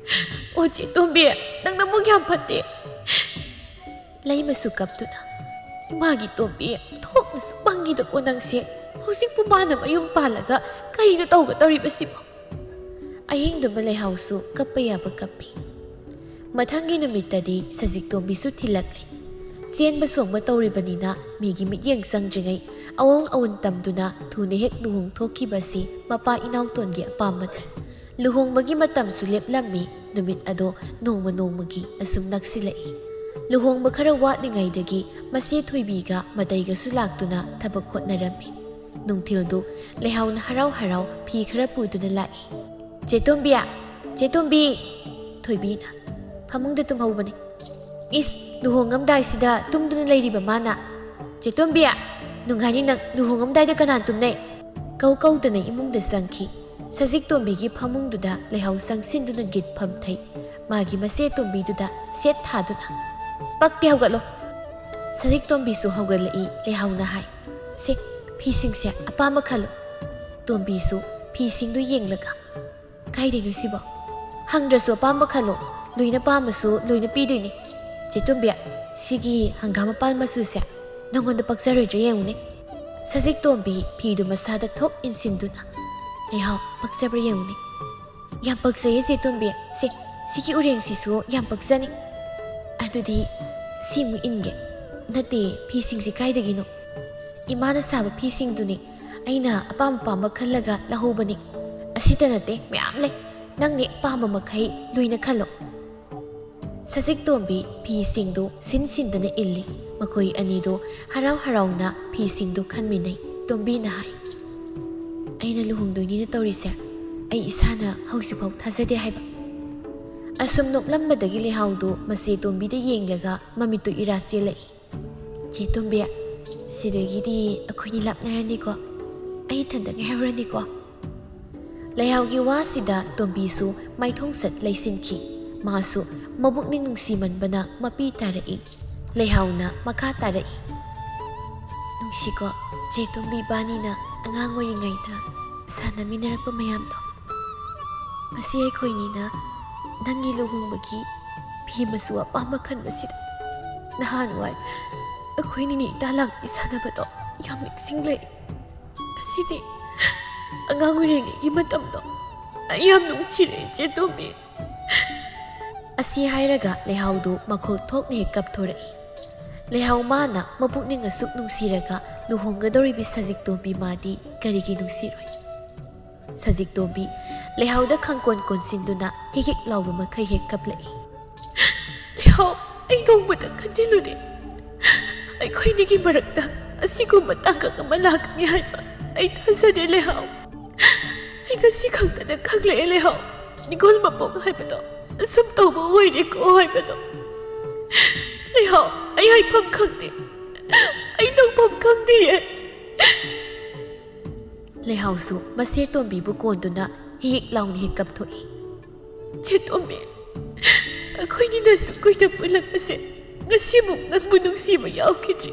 ꯑꯣ ꯆꯦ ꯇꯣꯝꯕꯤ, ꯅꯪ ꯅꯕꯨꯛ ꯌꯥꯝ ꯐꯠꯇꯦ"꯫ ꯂꯩꯃꯁꯨ ꯀꯞꯇꯨꯅ, "ꯏꯃꯥꯒꯤ ꯇꯣꯝꯕꯤ, ꯊꯣꯛꯅꯁꯨ ꯄꯪꯉꯤꯗꯀꯣ ꯅꯪꯁꯦ꯫ ꯍꯧꯖꯤꯛꯄꯨ ꯃꯥꯅ ꯃꯌꯨꯝ ꯄꯥꯜꯂꯒ ꯀꯔꯤꯅꯣ ꯇꯧꯒꯗꯧꯔꯤꯕꯁꯤꯕꯣ?" ꯑꯍꯤꯡꯗꯨꯃ ꯂꯩꯍꯥꯎꯁꯨ ꯀꯞꯄ ꯌꯥꯕ ꯀꯞꯄꯤ꯫ ꯃꯊꯪꯒꯤ ꯅꯨꯃꯤꯠꯇꯗꯤ ꯁꯖꯤꯛ ꯇꯣꯝꯕꯤꯁꯨ ꯊꯤꯜꯂꯛꯂꯦ꯫ ꯆꯦꯟꯕ ꯆꯣꯡꯕ ꯇꯧꯔꯤꯕꯅꯤꯅ ꯃꯤꯒꯤ ꯃꯤꯠꯌꯦꯡ ꯆꯪꯗ꯭ꯔꯤꯉꯩ ꯑꯋꯣꯡ ꯑꯋꯨꯟ ꯇꯝꯗꯨꯅ ꯊꯨꯅ ꯍꯦꯛ ꯂꯨꯍꯣꯡ ꯊꯣꯛꯈꯤꯕꯁꯤ ꯃꯄꯥ ꯏꯅꯥꯎꯇꯣꯟꯒꯤ ꯑꯄꯥꯝꯕꯅꯤ꯫ ꯂꯨꯍꯣꯡꯕꯒꯤ ꯃꯇꯝꯁꯨ ꯂꯦꯞꯂꯝꯃꯤ꯫ ꯅꯨꯃꯤꯠ ꯑꯗꯣ ꯅꯣꯡꯃ ꯅꯣꯡꯃꯒꯤ ꯑꯁꯨꯝ ꯅꯛꯁꯤꯜꯂꯛꯏ꯫ ꯂꯨꯍꯣꯡꯕ ꯈꯔ ꯋꯥꯠꯂꯤꯉꯩꯗꯒꯤ ꯃꯆꯦ ꯊꯣꯏꯕꯤꯒ ꯃꯇꯩꯒꯁꯨ ꯂꯥꯛꯇꯨꯅ ꯊꯕꯛ ꯍꯣꯠꯅꯔꯝꯃꯤ꯫ ꯅꯨꯡꯊꯤꯜꯗꯨ ꯂꯩꯍꯥꯎꯅ ꯍꯔꯥꯎ ꯍꯔꯥꯎ ꯐꯤ ꯈꯔ ꯄꯨꯗꯨꯅ ꯂꯥꯛꯏ꯫ "ꯆꯦ ꯇꯣꯝꯕꯤ! ꯆꯦ ꯇꯣꯝꯕꯤ!" ꯊꯣꯏꯕꯤꯅ ꯐꯃꯨꯡꯗ ꯇꯨꯝꯍꯧꯕꯅꯤ꯫ "ꯏꯁ, ꯂꯨꯍꯣꯡꯉꯝꯗꯥꯏꯁꯤꯗ ꯇꯨꯝꯗꯨꯅ ꯂꯩꯔꯤꯕ ꯃꯥꯅ? ꯆꯦ ꯇꯣꯝꯕꯤ, ꯅꯨꯡꯉꯥꯏꯅꯤ ꯅꯪ, ꯂꯨꯍꯣꯡꯉꯝꯗꯥꯏꯗ ꯀꯅꯥ ꯇꯨꯝꯅꯩ?" ꯀꯧ ꯀꯧꯗꯅ ꯏꯃꯨꯡꯗ ꯆꯪꯈꯤ꯫ ꯁꯖꯤꯛ ꯇꯣꯝꯕꯤꯒꯤ ꯐꯃꯨꯡꯗꯨꯗ ꯂꯩꯍꯥꯎ ꯆꯪꯁꯤꯟꯗꯨꯅ ꯒꯤꯠ ꯐꯝꯊꯩ꯫ ꯃꯥꯒꯤ ꯃꯆꯦ ꯇꯣꯝꯕꯤꯗꯨꯗ ꯁꯦꯠ ꯊꯥꯗꯨꯅ, "ꯄꯛꯇꯦ, ꯍꯧꯒꯠꯂꯣ"꯫ ꯁꯖꯤꯛ ꯇꯣꯝꯕꯤꯁꯨ ꯍꯧꯒꯠꯂꯛꯏ꯫ ꯂꯩꯍꯥꯎꯅ ꯍꯥꯏ, "ꯁꯦ, ꯐꯤꯁꯤꯡꯁꯦ ꯑꯄꯥꯝꯕ ꯈꯜꯂꯣ"꯫ ꯇꯣꯝꯕꯤꯁꯨ ꯐꯤꯁꯤꯡꯗꯨ ꯌꯦꯡꯂꯒ, ꯀꯥꯏꯗꯩꯅꯣ ꯁꯤꯕꯣ? ꯍꯪꯗ꯭ꯔꯁꯨ ꯑꯄꯥꯝꯕ ꯈꯜꯂꯣ, ꯂꯣꯏꯅ ꯄꯥꯝꯃꯁꯨ ꯂꯣꯏꯅ ꯄꯤꯗꯣꯏꯅꯦ꯫ ꯆꯦ ꯇꯣꯝꯕꯤ, ꯁꯤꯒꯤ ꯍꯪꯒꯥꯝ ꯃꯄꯥꯟ ꯃꯆꯨꯁꯦ ꯅꯪꯉꯣꯟꯗ ꯄꯛꯆꯔꯣꯏꯗ꯭ꯔꯥ ꯌꯦꯡꯉꯨꯅꯦ꯫ ꯁꯖꯤꯛ ꯇꯣꯝꯕꯤ ꯐꯤꯗꯨ ꯃꯁꯥꯗ ꯊꯣꯛ ꯏꯟꯁꯤꯟꯗꯨꯅ, ꯂꯩꯍꯥꯎ, ꯄꯛꯆꯕ꯭ꯔꯥ ꯌꯦꯡꯉꯨꯅꯦ꯫ ꯌꯥꯝ ꯄꯛꯆꯩꯌꯦ ꯆꯦ ꯇꯣꯝꯕꯤ, ꯁꯦ, ꯁꯤꯒꯤ ꯎꯔꯦꯡꯁꯤꯁꯨ ꯌꯥꯝ ꯄꯛꯆꯅꯤ꯫ ꯑꯗꯨꯗꯤ ꯁꯤꯃꯨꯛ ꯏꯟꯒꯦ꯫ ꯅꯠꯇꯦ, ꯐꯤꯁꯤꯡꯁꯤ ꯀꯥꯏꯗꯒꯤꯅꯣ? ꯏꯃꯥꯅ ꯁꯥꯕ ꯐꯤꯁꯤꯡꯗꯨꯅꯤ꯫ ꯑꯩꯅ ꯑꯄꯥꯝ ꯑꯄꯥꯝꯕ ꯈꯜꯂꯒ ꯂꯧꯍꯧꯕꯅꯤ꯫ ꯑꯁꯤꯇ ꯅꯠꯇꯦ, ꯃꯌꯥꯝ ꯂꯩ꯫ ꯅꯪꯅ ꯑꯄꯥꯝꯕ ꯃꯈꯩ ꯂꯣꯏꯅ ꯈꯜꯂꯣ꯫ ꯁꯖꯤꯛ ꯇꯣꯝꯕꯤ ꯐꯤꯁꯤꯡꯗꯨ ꯁꯤꯟ ꯁꯤꯟꯗꯅ ꯏꯜꯂꯤ꯫ ꯃꯈꯣꯏ ꯑꯅꯤꯗꯨ ꯍꯔꯥꯎ ꯍꯔꯥꯎꯅ ꯐꯤꯁꯤꯡꯗꯨ ꯈꯟꯃꯤꯟꯅꯩ꯫ ꯇꯣꯝꯕꯤꯅ ꯍꯥꯏ, "ꯑꯩꯅ ꯂꯨꯍꯣꯡꯗꯣꯏꯅꯤꯅ ꯇꯧꯔꯤꯁꯦ ꯑꯩ ꯏꯁꯥꯅ ꯍꯧꯖꯤꯛꯐꯥꯎ ꯊꯥꯖꯗꯦ ꯍꯥꯏꯕ?" ꯑꯁꯨꯝ ꯅꯣꯛꯂꯝꯕꯗꯒꯤ ꯂꯩꯍꯥꯎꯗꯨ ꯃꯆꯦ ꯇꯣꯝꯕꯤꯗ ꯌꯦꯡꯂꯒ ꯃꯃꯤꯠꯇꯨ ꯏꯔꯥ ꯆꯦꯜꯂꯛꯏ꯫ "ꯆꯦ ꯇꯣꯝꯕꯤ, ꯁꯤꯗꯒꯤꯗꯤ ꯑꯩꯈꯣꯏꯅꯤ ꯂꯥꯞꯅꯔꯅꯤꯀꯣ꯫ ꯑꯩ ꯏꯊꯟꯇ ꯉꯥꯏꯍꯧꯔꯅꯤꯀꯣ꯫" ꯂꯩꯍꯥꯎꯒꯤ ꯋꯥꯁꯤꯗ ꯇꯣꯝꯕꯤꯁꯨ ꯃꯥꯏꯊꯣꯡꯁꯠ ꯂꯩꯁꯤꯟꯈꯤ꯫ ꯃꯥꯁꯨ ꯃꯕꯨꯛꯅꯤꯡ ꯅꯨꯡꯁꯤꯃꯟꯕꯅ ꯃꯄꯤ ꯇꯥꯔꯛꯏ꯫ ꯂꯩꯍꯥꯎꯅ ꯃꯈꯥ ꯇꯥꯔꯛꯏ, "ꯅꯨꯡꯁꯤꯀꯣ, ꯆꯦ ꯇꯣꯝꯕꯤ ꯏꯕꯥꯅꯤꯅ ꯑꯉꯥꯡ ꯑꯣꯏꯔꯤꯉꯩꯗ ꯁꯥꯟꯅꯃꯤꯟꯅꯔꯛꯄ ꯃꯌꯥꯝꯗꯣ꯫ ꯉꯁꯤ ꯑꯩꯈꯣꯏꯅꯤꯅ ꯅꯪꯒꯤ ꯂꯨꯍꯣꯡꯕꯒꯤ ꯐꯤ ꯃꯆꯨ ꯑꯄꯥꯝꯕ ꯈꯟꯕꯁꯤꯗ ꯅꯍꯥꯟꯋꯥꯏ ꯑꯩꯈꯣꯏꯅꯤꯅ ꯏꯇꯥ ꯂꯥꯡꯄꯤ ꯁꯥꯟꯅꯕꯗꯣ ꯌꯥꯝ ꯅꯤꯡꯁꯤꯡꯂꯛꯏ꯫ ꯉꯁꯤꯗꯤ ꯑꯉꯥꯡ ꯑꯣꯏꯔꯤꯉꯩꯒꯤ ꯃꯇꯝꯗꯣ ꯑꯩ ꯌꯥꯝ ꯅꯨꯡꯁꯤꯔꯦ, ꯏꯆꯦ ꯇꯣꯝꯕꯤ꯫" ꯑꯁꯤ ꯍꯥꯏꯔꯒ ꯂꯩꯍꯥꯎꯗꯨ ꯃꯈꯣꯜ ꯊꯣꯛꯅ ꯍꯦꯛ ꯀꯞꯊꯣꯔꯛꯏ꯫ ꯂꯩꯍꯥꯎ ꯃꯥꯅ ꯃꯄꯨꯛꯅꯤꯡ ꯑꯁꯨꯛ ꯅꯨꯡꯁꯤꯔꯒ ꯂꯨꯍꯣꯡꯒꯗꯧꯔꯤꯕꯤ ꯁꯖꯤꯛ ꯇꯣꯝꯕꯤ ꯃꯥꯗꯤ ꯀꯔꯤꯒꯤ ꯅꯨꯡꯁꯤꯔꯣꯏ? ꯁꯖꯤꯛ ꯇꯣꯝꯕꯤ ꯂꯩꯍꯥꯎꯗ ꯈꯪꯀꯣꯟ ꯀꯣꯟꯁꯤꯟꯗꯨꯅ ꯍꯤꯛ ꯍꯤꯛ ꯂꯥꯎꯕ ꯃꯈꯩ ꯍꯦꯛ ꯀꯞꯂꯛꯏ꯫ "ꯂꯩꯍꯥꯎ, ꯑꯩ ꯅꯣꯡꯃꯇ ꯈꯟꯖꯤꯜꯂꯨꯗꯦ꯫ ꯑꯩꯈꯣꯏꯅꯤꯒꯤ ꯃꯔꯛꯇ ꯑꯁꯤꯒꯨꯝꯕ ꯇꯥꯡꯀꯛ ꯑꯃ ꯂꯥꯛꯀꯅꯤ ꯍꯥꯏꯕ ꯑꯩ ꯊꯥꯖꯗꯦ, ꯂꯩꯍꯥꯎ꯫ ꯑꯩ ꯉꯁꯤ ꯈꯛꯇꯗ ꯈꯪꯂꯛꯑꯦ, ꯂꯩꯍꯥꯎ꯫ ꯅꯤꯡꯉꯣꯜ ꯃꯄꯣꯛ ꯍꯥꯏꯕꯗꯣ ꯑꯁꯨꯝ ꯇꯧꯕ ꯑꯣꯏꯔꯦꯀꯣ ꯍꯥꯏꯕꯗꯣ꯫ ꯂꯩꯍꯥꯎ, ꯑꯩ ꯍꯥꯏꯐꯝ ꯈꯪꯗꯦ꯫ ꯑꯩ ꯇꯧꯐꯝ ꯈꯪꯗꯤꯌꯦ꯫" ꯂꯩꯍꯥꯎꯁꯨ ꯃꯆꯦ ꯇꯣꯝꯕꯤꯕꯨ ꯀꯣꯟꯗꯨꯅ ꯍꯤꯛ ꯍꯤꯛ ꯂꯥꯎꯅ ꯍꯦꯛ ꯀꯞꯊꯣꯛꯏ꯫ "ꯆꯦ ꯇꯣꯝꯕꯤ, ꯑꯩꯈꯣꯏꯅꯤꯅ ꯑꯁꯨꯛ ꯀꯨꯏꯅ ꯄꯨꯜꯂꯛꯄꯁꯦ ꯉꯁꯤꯃꯨꯛ ꯅꯪꯕꯨ ꯅꯨꯡꯁꯤꯕ ꯌꯥꯎꯈꯤꯗ꯭ꯔꯤ꯫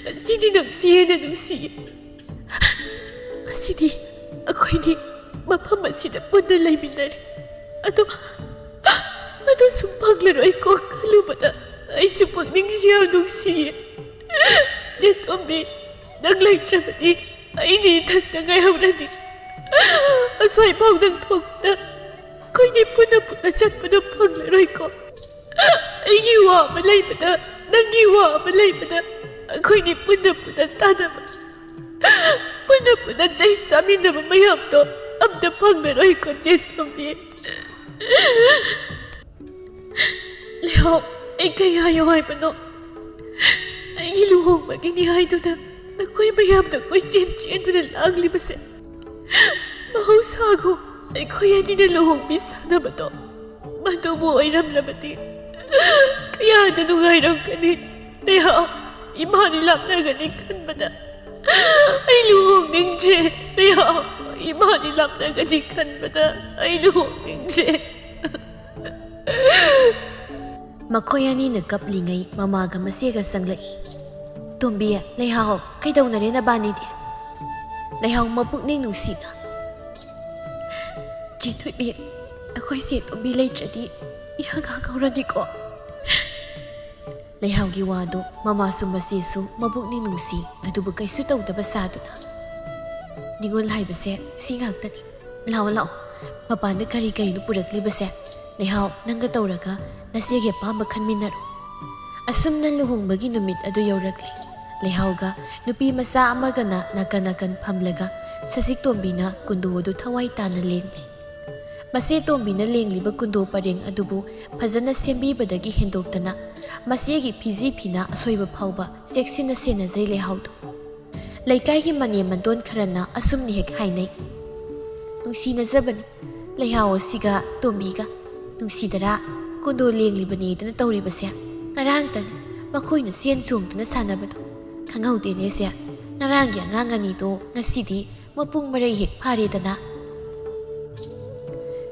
ꯉꯁꯤꯗꯤ ꯅꯪꯁꯤ ꯍꯦꯟꯅ ꯅꯨꯡꯁꯤꯌꯦ꯫ ꯉꯁꯤꯗꯤ ꯑꯩꯈꯣꯏꯅꯤ ꯃꯐꯝ ꯑꯁꯤꯗ ꯄꯨꯟꯅ ꯂꯩꯃꯤꯟꯅꯔꯤ꯫ ꯑꯗꯣ ꯑꯗꯨ ꯁꯨꯝ ꯐꯪꯂꯔꯣꯏꯀꯣ ꯈꯜꯂꯨꯕꯗ ꯑꯩꯁꯨ ꯄꯨꯛꯅꯤꯡꯁꯤ ꯌꯥꯝ ꯅꯨꯡꯁꯤꯌꯦ꯫ ꯆꯦ ꯇꯣꯝꯕꯤ, ꯅꯪ ꯂꯩꯇ꯭ꯔꯕꯗꯤ ꯑꯩꯗꯤ ꯏꯊꯟꯇ ꯉꯥꯏꯍꯧꯔꯅꯤ꯫ ꯑꯁ꯭ꯋꯥꯏꯐꯥꯎ ꯅꯪ ꯊꯣꯛꯄꯗ ꯑꯩꯈꯣꯏꯅꯤ ꯄꯨꯟꯅ ꯄꯨꯟꯅ ꯆꯠꯄꯗꯣ ꯐꯪꯂꯔꯣꯏꯀꯣ꯫ ꯑꯩꯒꯤ ꯋꯥ ꯑꯃ ꯂꯩꯕꯗ, ꯅꯪꯒꯤ ꯋꯥ ꯑꯃ ꯂꯩꯕꯗ, ꯑꯩꯈꯣꯏꯅꯤ ꯄꯨꯟꯅ ꯄꯨꯟꯅ ꯇꯥꯟꯅꯕ, ꯄꯨꯟꯅ ꯄꯨꯟꯅ ꯆꯩ ꯆꯥꯃꯤꯟꯅꯕ ꯃꯌꯥꯝꯗꯣ ꯑꯝꯇ ꯐꯪꯂꯔꯣꯏꯀꯣ ꯆꯦ ꯇꯣꯝꯕꯤ꯫ ꯂꯩꯍꯥꯎ, ꯑꯩ ꯀꯩ ꯍꯥꯏꯌꯣ ꯍꯥꯏꯕꯅꯣ? ꯑꯩꯒꯤ ꯂꯨꯍꯣꯡꯕꯒꯤꯅꯤ ꯍꯥꯏꯗꯨꯅ ꯅꯈꯣꯏ ꯃꯌꯥꯝꯅ ꯀꯣꯏꯆꯦꯟ ꯆꯦꯟꯗꯨꯅ ꯂꯥꯡꯂꯤꯕꯁꯦ ꯃꯍꯧꯁꯥꯒꯨꯝ ꯑꯩꯈꯣꯏ ꯑꯅꯤꯅ ꯂꯨꯍꯣꯡꯕꯤ ꯁꯥꯟꯅꯕꯗꯣ ꯃꯗꯨꯕꯨ ꯑꯣꯏꯔꯝꯂꯕꯗꯤ ꯀꯌꯥꯗ ꯅꯨꯡꯉꯥꯏꯔꯝꯒꯅꯤ꯫ ꯂꯩꯍꯥꯎ, ꯏꯃꯥꯅꯤ ꯂꯥꯞꯅꯒꯅꯤ ꯈꯟꯕꯗ ꯑꯩ ꯂꯨꯍꯣꯡꯅꯤꯡꯗ꯭ꯔꯦ꯫ ꯂꯩꯍꯥꯎ, ꯏꯃꯥꯅꯤ ꯂꯥꯞꯅꯒꯅꯤ ꯈꯟꯕꯗ ꯑꯩ ꯂꯨꯍꯣꯡꯅꯤꯡꯗ꯭ꯔꯦ꯫ ꯃꯈꯣꯏ ꯑꯅꯤꯅ ꯀꯞꯂꯤꯉꯩ ꯃꯃꯥꯒ ꯃꯆꯦꯒ ꯆꯪꯂꯛꯏ꯫ "ꯇꯣꯝꯕꯤ, ꯂꯩꯍꯥꯎ, ꯀꯩꯗꯧꯅꯔꯦ ꯅꯕꯥꯅꯤꯗꯤ?" ꯂꯩꯍꯥꯎ ꯃꯄꯨꯛꯅꯤꯡ ꯅꯨꯡꯁꯤꯅ, "ꯆꯦ ꯊꯣꯏꯕꯤ, ꯑꯩꯈꯣꯏ ꯆꯦ ꯇꯣꯝꯕꯤ ꯂꯩꯇ꯭ꯔꯗꯤ ꯏꯍꯥꯡ ꯍꯥꯡꯍꯧꯔꯅꯤꯀꯣ?" ꯂꯩꯍꯥꯎꯒꯤ ꯋꯥꯗꯨ ꯃꯃꯥꯁꯨ ꯃꯆꯦꯁꯨ ꯃꯕꯨꯛꯅꯤꯡ ꯅꯨꯡꯁꯤ, ꯑꯗꯨꯕꯨ ꯀꯩꯁꯨ ꯇꯧꯗꯕ ꯁꯥꯗꯨꯅ, "ꯅꯤꯉꯣꯜ ꯍꯥꯏꯕꯁꯦ ꯁꯤ ꯉꯥꯛꯇꯅꯤ꯫ ꯂꯥꯛꯑꯣ, ꯂꯥꯛꯑꯣ, ꯃꯄꯥꯟꯗ ꯀꯔꯤ ꯀꯔꯤꯅꯣ ꯄꯨꯔꯛꯂꯤꯕꯁꯦ? ꯂꯩꯍꯥꯎ, ꯅꯪꯒ ꯇꯧꯔꯒ ꯅꯆꯦꯒꯤ ꯑꯄꯥꯝꯕ ꯈꯟꯃꯤꯟꯅꯔꯣ꯫" ꯑꯁꯨꯝꯅ ꯂꯨꯍꯣꯡꯕꯒꯤ ꯅꯨꯃꯤꯠ ꯑꯗꯨ ꯌꯧꯔꯛꯂꯦ꯫ ꯂꯩꯍꯥꯎꯒ ꯅꯨꯄꯤ ꯃꯆꯥ ꯑꯃꯒꯅ ꯅꯥꯀꯟ ꯅꯥꯀꯟ ꯐꯝꯂꯒ ꯁꯖꯤꯛ ꯇꯣꯝꯕꯤꯅ ꯀꯨꯟꯗꯣ ꯑꯗꯨ ꯊꯋꯥꯏ ꯇꯥꯅ ꯂꯦꯡꯂꯤ꯫ ꯃꯆꯦ ꯇꯣꯝꯕꯤꯅ ꯂꯦꯡꯂꯤꯕ ꯀꯨꯟꯗꯣ ꯄꯔꯦꯡ ꯑꯗꯨꯕꯨ ꯐꯖꯅ ꯁꯦꯝꯕꯤꯕꯗꯒꯤ ꯍꯦꯟꯗꯣꯛꯇꯅ ꯃꯆꯦꯒꯤ ꯐꯤꯖꯤ ꯐꯤꯅꯥ ꯑꯁꯣꯏꯕ ꯐꯥꯎꯕ ꯆꯦꯛꯁꯤꯟꯅ ꯁꯦꯟꯅꯖꯩ ꯂꯩꯍꯥꯎꯗꯨ꯫ ꯂꯩꯀꯥꯏꯒꯤ ꯃꯅꯦꯝ ꯃꯟꯗꯣꯟ ꯈꯔꯅ ꯑꯁꯨꯝꯅ ꯍꯦꯛ ꯍꯥꯏꯅꯩ, "ꯅꯨꯡꯁꯤꯅꯖꯕꯅꯤ ꯂꯩꯍꯥꯎ ꯑꯁꯤꯒ ꯇꯣꯝꯕꯤꯒ꯫ ꯅꯨꯡꯁꯤꯗꯔꯥ? ꯀꯨꯟꯗꯣ ꯂꯦꯡꯂꯤꯕꯅꯦꯗꯅ ꯇꯧꯔꯤꯕꯁꯦ꯫ ꯉꯔꯥꯡꯇꯅꯤ ꯃꯈꯣꯏꯅ ꯆꯦꯟ ꯆꯣꯡꯗꯨꯅ ꯁꯥꯟꯅꯕꯗꯣ꯫ ꯈꯪꯍꯧꯗꯦꯅꯦ ꯁꯦ꯫ ꯉꯔꯥꯡꯒꯤ ꯑꯉꯥꯡ ꯑꯅꯤꯗꯣ ꯉꯁꯤꯗꯤ ꯃꯄꯨꯡ ꯃꯔꯩ ꯍꯦꯛ ꯐꯥꯔꯦꯗꯅ꯫"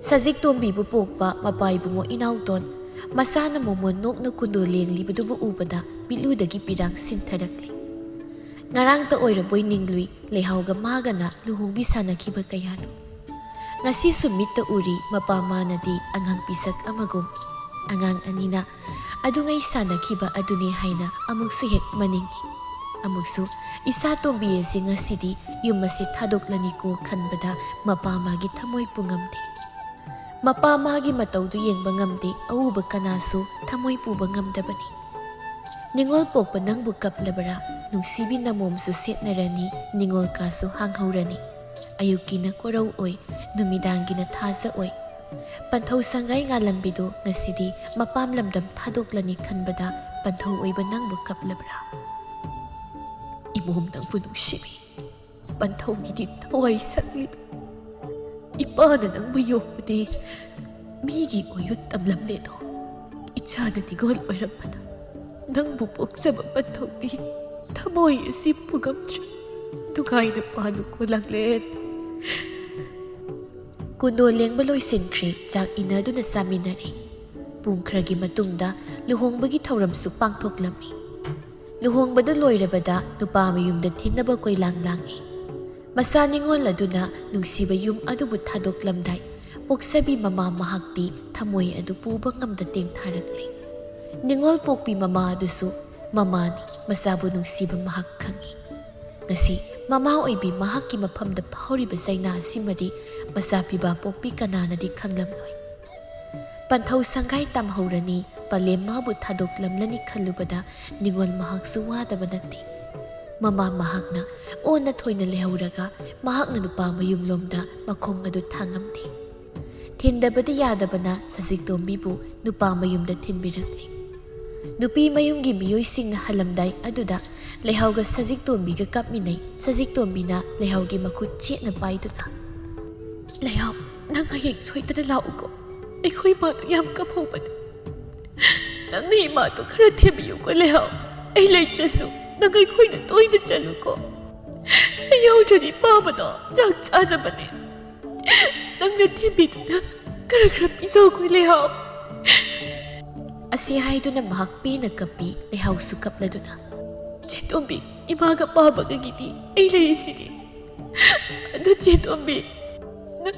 ꯁꯖꯤꯛ ꯇꯣꯝꯕꯤꯕꯨ ꯄꯣꯛꯄ ꯃꯄꯥ ꯏꯕꯨꯡꯉꯣ ꯏꯅꯥꯎꯇꯣꯟ ꯃꯆꯥꯅ ꯃꯣꯃꯣꯟ ꯅꯣꯛꯅ ꯀꯨꯟꯗꯣ ꯂꯦꯡꯂꯤꯕꯗꯨꯕꯨ ꯎꯕꯗ ꯄꯤꯠꯂꯨꯗꯒꯤ ꯄꯤꯔꯥꯡ ꯁꯤꯟꯊꯔꯛꯂꯤ꯫ ꯉꯔꯥꯡꯇ ꯑꯣꯏꯔꯕꯣꯏ ꯅꯤꯡꯂꯨꯏ ꯂꯩꯍꯥꯎꯒ ꯃꯥꯒꯅ ꯂꯨꯍꯣꯡꯕꯤ ꯁꯥꯟꯅꯈꯤꯕ ꯀꯌꯥꯗꯨ꯫ ꯉꯁꯤꯁꯨ ꯃꯤꯠꯇ ꯎꯔꯤ ꯃꯄꯥ ꯃꯥꯅꯗꯤ ꯑꯉꯥꯡ ꯄꯤꯁꯛ ꯑꯃꯒꯨꯝ꯫ ꯑꯉꯥꯡ ꯑꯅꯤꯅ ꯑꯗꯨꯉꯩ ꯁꯥꯟꯅꯈꯤꯕ ꯑꯗꯨꯅꯤ ꯍꯥꯏꯅ ꯑꯃꯨꯛꯁꯨ ꯍꯦꯛ ꯃꯅꯤꯡꯏ꯫ ꯑꯃꯨꯛꯁꯨ ꯏꯆꯥ ꯇꯣꯝꯕꯤ ꯑꯁꯤ ꯉꯁꯤꯗꯤ ꯌꯨꯝ ꯑꯁꯤ ꯊꯥꯗꯣꯛꯂꯅꯤꯀꯣ ꯈꯟꯕꯗ ꯃꯄꯥ ꯃꯥꯒꯤ ꯊꯃꯣꯏ ꯄꯨꯉꯝꯗꯦ꯫ ꯃꯄꯥ ꯃꯥꯒꯤ ꯃꯇꯧꯗꯨ ꯌꯦꯡꯕ ꯉꯝꯗꯦ꯫ ꯑꯎꯕ ꯀꯅꯥꯁꯨ ꯊꯃꯣꯏ ꯄꯨꯕ ꯉꯝꯗꯕꯅꯤ꯫ ꯅꯤꯉꯣꯜ ꯄꯣꯛꯄ ꯅꯪꯕꯨ ꯀꯞꯂꯕꯔꯥ? ꯅꯨꯡꯁꯤꯕꯤ ꯅꯃꯣꯝꯁꯨ ꯁꯦꯠꯅꯔꯅꯤ, ꯅꯤꯉꯣꯜ ꯀꯥꯁꯨ ꯍꯥꯡꯍꯧꯔꯅꯤ꯫ ꯑꯌꯨꯛꯀꯤꯅ ꯀꯣꯔꯧ ꯑꯣꯏ, ꯅꯨꯃꯤꯗꯥꯡꯒꯤꯅ ꯊꯥꯖ ꯑꯣꯏ꯫ ꯄꯟꯊꯧ ꯁꯪꯒꯥꯏ ꯉꯥꯂꯝꯕꯤꯗꯨ ꯉꯁꯤꯗꯤ ꯃꯄꯥꯝ ꯂꯝꯗꯝ ꯊꯥꯗꯣꯛꯂꯅꯤ ꯈꯟꯕꯗ ꯄꯟꯊꯧ ꯑꯣꯏꯕ ꯅꯪꯕꯨ ꯀꯞꯂꯕ꯭ꯔꯥ? ꯏꯃꯣꯝ ꯅꯪꯕꯨ ꯅꯨꯡꯁꯤꯕꯤ꯫ ꯄꯟꯊꯧꯒꯤꯗꯤ ꯊꯋꯥꯏ ꯁꯛꯂꯤꯕ꯫ ꯏꯄꯥꯅ ꯅꯪꯕꯨ ꯌꯣꯛꯄꯗꯤ ꯃꯤꯒꯤ ꯑꯣꯏꯌꯨ ꯇꯝꯂꯝꯂꯦꯗꯣ꯫ ꯏꯆꯥꯅ ꯅꯤꯉꯣꯜ ꯑꯣꯏꯔꯝꯕꯗ ꯅꯪꯕꯨ ꯄꯣꯛꯆꯕ ꯄꯟꯊꯧꯗꯤ ꯊꯃꯣꯏ ꯑꯁꯤ ꯄꯨꯉꯝꯗ꯭ꯔꯦ꯫ ꯅꯨꯡꯉꯥꯏꯅ ꯄꯥꯜꯂꯨꯀꯣ ꯂꯥꯡꯂꯦꯟ꯫ ꯀꯨꯟꯗꯣ ꯂꯦꯡꯕ ꯂꯣꯏꯁꯤꯟꯈ꯭ꯔꯦ, ꯆꯥꯛ ꯏꯟꯅꯗꯨꯅ ꯆꯥꯃꯤꯟꯅꯔꯦ꯫ ꯄꯨꯡ ꯈꯔꯒꯤ ꯃꯇꯨꯡꯗ ꯂꯨꯍꯣꯡꯕꯒꯤ ꯊꯧꯔꯝꯁꯨ ꯄꯥꯡꯊꯣꯛꯂꯝꯃꯤ꯫ ꯂꯨꯍꯣꯡꯕꯗꯨ ꯂꯣꯏꯔꯕꯗ ꯅꯨꯄꯥ ꯃꯌꯨꯝꯗ ꯊꯤꯟꯅꯕ ꯀꯣꯏꯂꯥꯡ ꯂꯥꯡꯏ꯫ ꯃꯆꯥ ꯅꯤꯉꯣꯜ ꯑꯗꯨꯅ ꯅꯨꯡꯁꯤꯕ ꯌꯨꯝ ꯑꯗꯨꯕꯨ ꯊꯥꯗꯣꯛꯂꯝꯗꯥꯏ, ꯄꯣꯛꯆꯕꯤ ꯃꯃꯥ ꯃꯍꯥꯛꯇꯤ ꯊꯃꯣꯏ ꯑꯗꯨ ꯄꯨꯕ ꯉꯝꯗ ꯇꯦꯡꯊꯥꯔꯛꯂꯤ꯫ ꯅꯤꯉꯣꯜ ꯄꯣꯛꯄꯤ ꯃꯃꯥ ꯑꯗꯨꯁꯨ ꯃꯃꯥꯅꯤ, ꯃꯆꯥꯕꯨ ꯅꯨꯡꯁꯤꯕ ꯃꯍꯥꯛ ꯈꯪꯏ꯫ ꯉꯁꯤ ꯃꯃꯥ ꯑꯣꯏꯕꯤ ꯃꯍꯥꯛꯀꯤ ꯃꯐꯝꯗ ꯐꯥꯎꯔꯤꯕ ꯆꯩꯅꯥ ꯑꯁꯤꯃꯗꯤ ꯃꯆꯥ ꯄꯤꯕ ꯄꯣꯛꯄꯤ ꯀꯅꯥꯅꯗꯤ ꯈꯪꯂꯝꯂꯣꯏ꯫ ꯄꯟꯊꯧ ꯁꯪꯒꯥꯏ ꯇꯝꯍꯧꯔꯅꯤ, ꯄꯂꯦꯝ ꯃꯥꯕꯨ ꯊꯥꯗꯣꯛꯂꯝꯂꯅꯤ ꯈꯜꯂꯨꯕꯗ ꯅꯤꯉꯣꯜ ꯃꯍꯥꯛꯁꯨ ꯋꯥꯗꯕ ꯅꯠꯇꯦ꯫ ꯃꯃꯥ ꯃꯍꯥꯛꯅ ꯑꯣꯟꯅ ꯊꯣꯏꯅ ꯂꯩꯍꯧꯔꯒ ꯃꯍꯥꯛꯅ ꯅꯨꯄꯥ ꯃꯌꯨꯝꯂꯣꯝꯗ ꯃꯈꯣꯡ ꯑꯗꯨ ꯊꯥꯡꯉꯝꯗꯦ꯫ ꯊꯤꯟꯗꯕꯗꯤ ꯌꯥꯗꯕꯅ ꯁꯖꯤꯛꯇꯣꯝꯕꯤꯕꯨ ꯅꯨꯄꯥ ꯃꯌꯨꯝꯗ ꯊꯤꯟꯕꯤꯔꯛꯂꯤ꯫ ꯅꯨꯄꯤ ꯃꯌꯨꯝꯒꯤ ꯃꯤꯑꯣꯏꯁꯤꯡꯅ ꯍꯜꯂꯝꯗꯥꯏ ꯑꯗꯨꯗ ꯂꯩꯍꯥꯎꯒ ꯁꯖꯤꯛꯇꯣꯝꯕꯤꯒ ꯀꯞꯃꯤꯟꯅꯩ꯫ ꯁꯖꯤꯛꯇꯣꯝꯕꯤꯅ ꯂꯩꯍꯥꯎꯒꯤ ꯃꯈꯨꯠ ꯆꯦꯠꯅ ꯄꯥꯏꯗꯨꯅ, "ꯂꯩꯍꯥꯎ, ꯅꯪ ꯍꯌꯦꯡ ꯁꯣꯏꯗꯅ ꯂꯥꯛꯎꯀꯣ꯫ ꯑꯩꯈꯣꯏ ꯏꯃꯥꯗꯣ ꯌꯥꯝ ꯀꯞꯍꯧꯕꯅꯦ꯫ ꯅꯪꯅ ꯏꯃꯥꯗꯣ ꯈꯔ ꯊꯦꯝꯕꯤꯌꯨꯀꯣ ꯂꯩꯍꯥꯎ꯫ ꯑꯩ ꯂꯩꯇ꯭ꯔꯁꯨ ꯅꯪ ꯑꯩꯈꯣꯏꯗ ꯇꯣꯏꯅ ꯆꯠꯂꯨꯀꯣ꯫ ꯑꯩ ꯌꯥꯎꯗ꯭ꯔꯗꯤ ꯄꯥꯕꯗꯣ ꯆꯥꯛ ꯆꯥꯗꯕꯅꯦ꯫ ꯅꯪꯅ ꯊꯦꯝꯕꯤꯗꯨꯅ ꯈꯔ ꯈꯔ ꯄꯤꯖꯧꯀꯣ ꯂꯩꯍꯥꯎ꯫" ꯑꯁꯤ ꯍꯥꯏꯗꯨꯅ ꯃꯍꯥꯛ ꯄꯦꯟꯅ ꯀꯞꯄꯤ꯫ ꯂꯩꯍꯥꯎꯁꯨ ꯀꯞꯂꯗꯨꯅ, "ꯆꯦꯇꯣꯝꯕꯤ, ꯏꯃꯥꯒ ꯄꯥꯕꯒꯒꯤꯗꯤ ꯑꯩ ꯂꯩꯔꯤꯁꯤꯗꯤ꯫ ꯑꯗꯨ ꯆꯦꯇꯣꯝꯕꯤ, ꯅꯪ,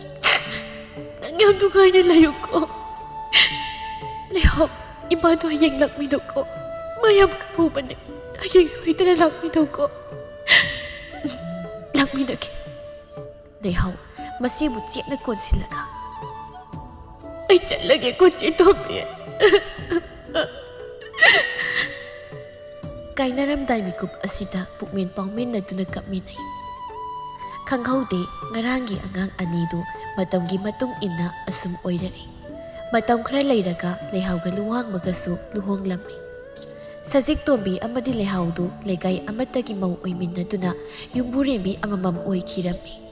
ꯌꯥꯝ ꯅꯨꯡꯉꯥꯏꯅ ꯂꯩꯌꯨꯀꯣ꯫ ꯂꯩꯍꯥꯎ, ꯏꯃꯥꯗꯣ ꯍꯌꯦꯡ ꯂꯥꯛꯃꯤꯟꯅꯧꯀꯣ꯫ ꯃꯥ ꯌꯥꯝ ꯀꯞꯄꯨꯕꯅꯦ꯫ ꯍꯌꯦꯡ ꯁꯣꯏꯗꯅ ꯂꯥꯛꯃꯤꯟꯅꯧꯀꯣ꯫ ꯂꯥꯛꯃꯤꯟꯅꯒꯦ꯫ ꯂꯩꯍꯥꯎ, ꯃꯁꯤꯕꯨ ꯆꯦꯠꯅ ꯀꯣꯟꯁꯤꯜꯂꯒ, ꯑꯩ ꯆꯠꯂꯒꯦꯀꯣ, ꯆꯦ ꯇꯣꯝꯕꯤ꯫ ꯀꯥꯏꯅꯔꯝꯗꯥꯏ ꯃꯤꯀꯨꯞ ꯑꯁꯤꯗ ꯄꯨꯛꯃꯦꯟ ꯄꯥꯎꯃꯤꯟꯅꯗꯨꯅ ꯀꯞꯃꯤꯟꯅꯩ꯫ ꯈꯪꯍꯧꯗꯦ, ꯉꯔꯥꯡꯒꯤ ꯑꯉꯥꯡ ꯑꯅꯤꯗꯨ ꯃꯇꯝꯒꯤ ꯃꯇꯨꯡ ꯏꯟꯅ ꯑꯁꯨꯝ ꯑꯣꯏꯔꯔꯦ꯫ ꯃꯇꯝ ꯈꯔ ꯂꯩꯔꯒ ꯂꯩꯍꯥꯎꯒ ꯂꯨꯋꯥꯡꯕꯒꯁꯨ ꯂꯨꯍꯣꯡꯂꯝꯃꯤ꯫ ꯁꯖꯤꯛ ꯇꯣꯝꯕꯤ ꯑꯃꯗꯤ ꯂꯩꯍꯥꯎꯗꯨ ꯂꯩꯀꯥꯏ ꯑꯃꯠꯇꯒꯤ ꯃꯧ ꯑꯣꯏꯃꯤꯟꯅꯗꯨꯅ ꯌꯨꯝꯕꯨꯔꯦꯝꯕꯤ ꯑꯃꯃꯝ ꯑꯣꯏꯈꯤꯔꯝꯃꯤ꯫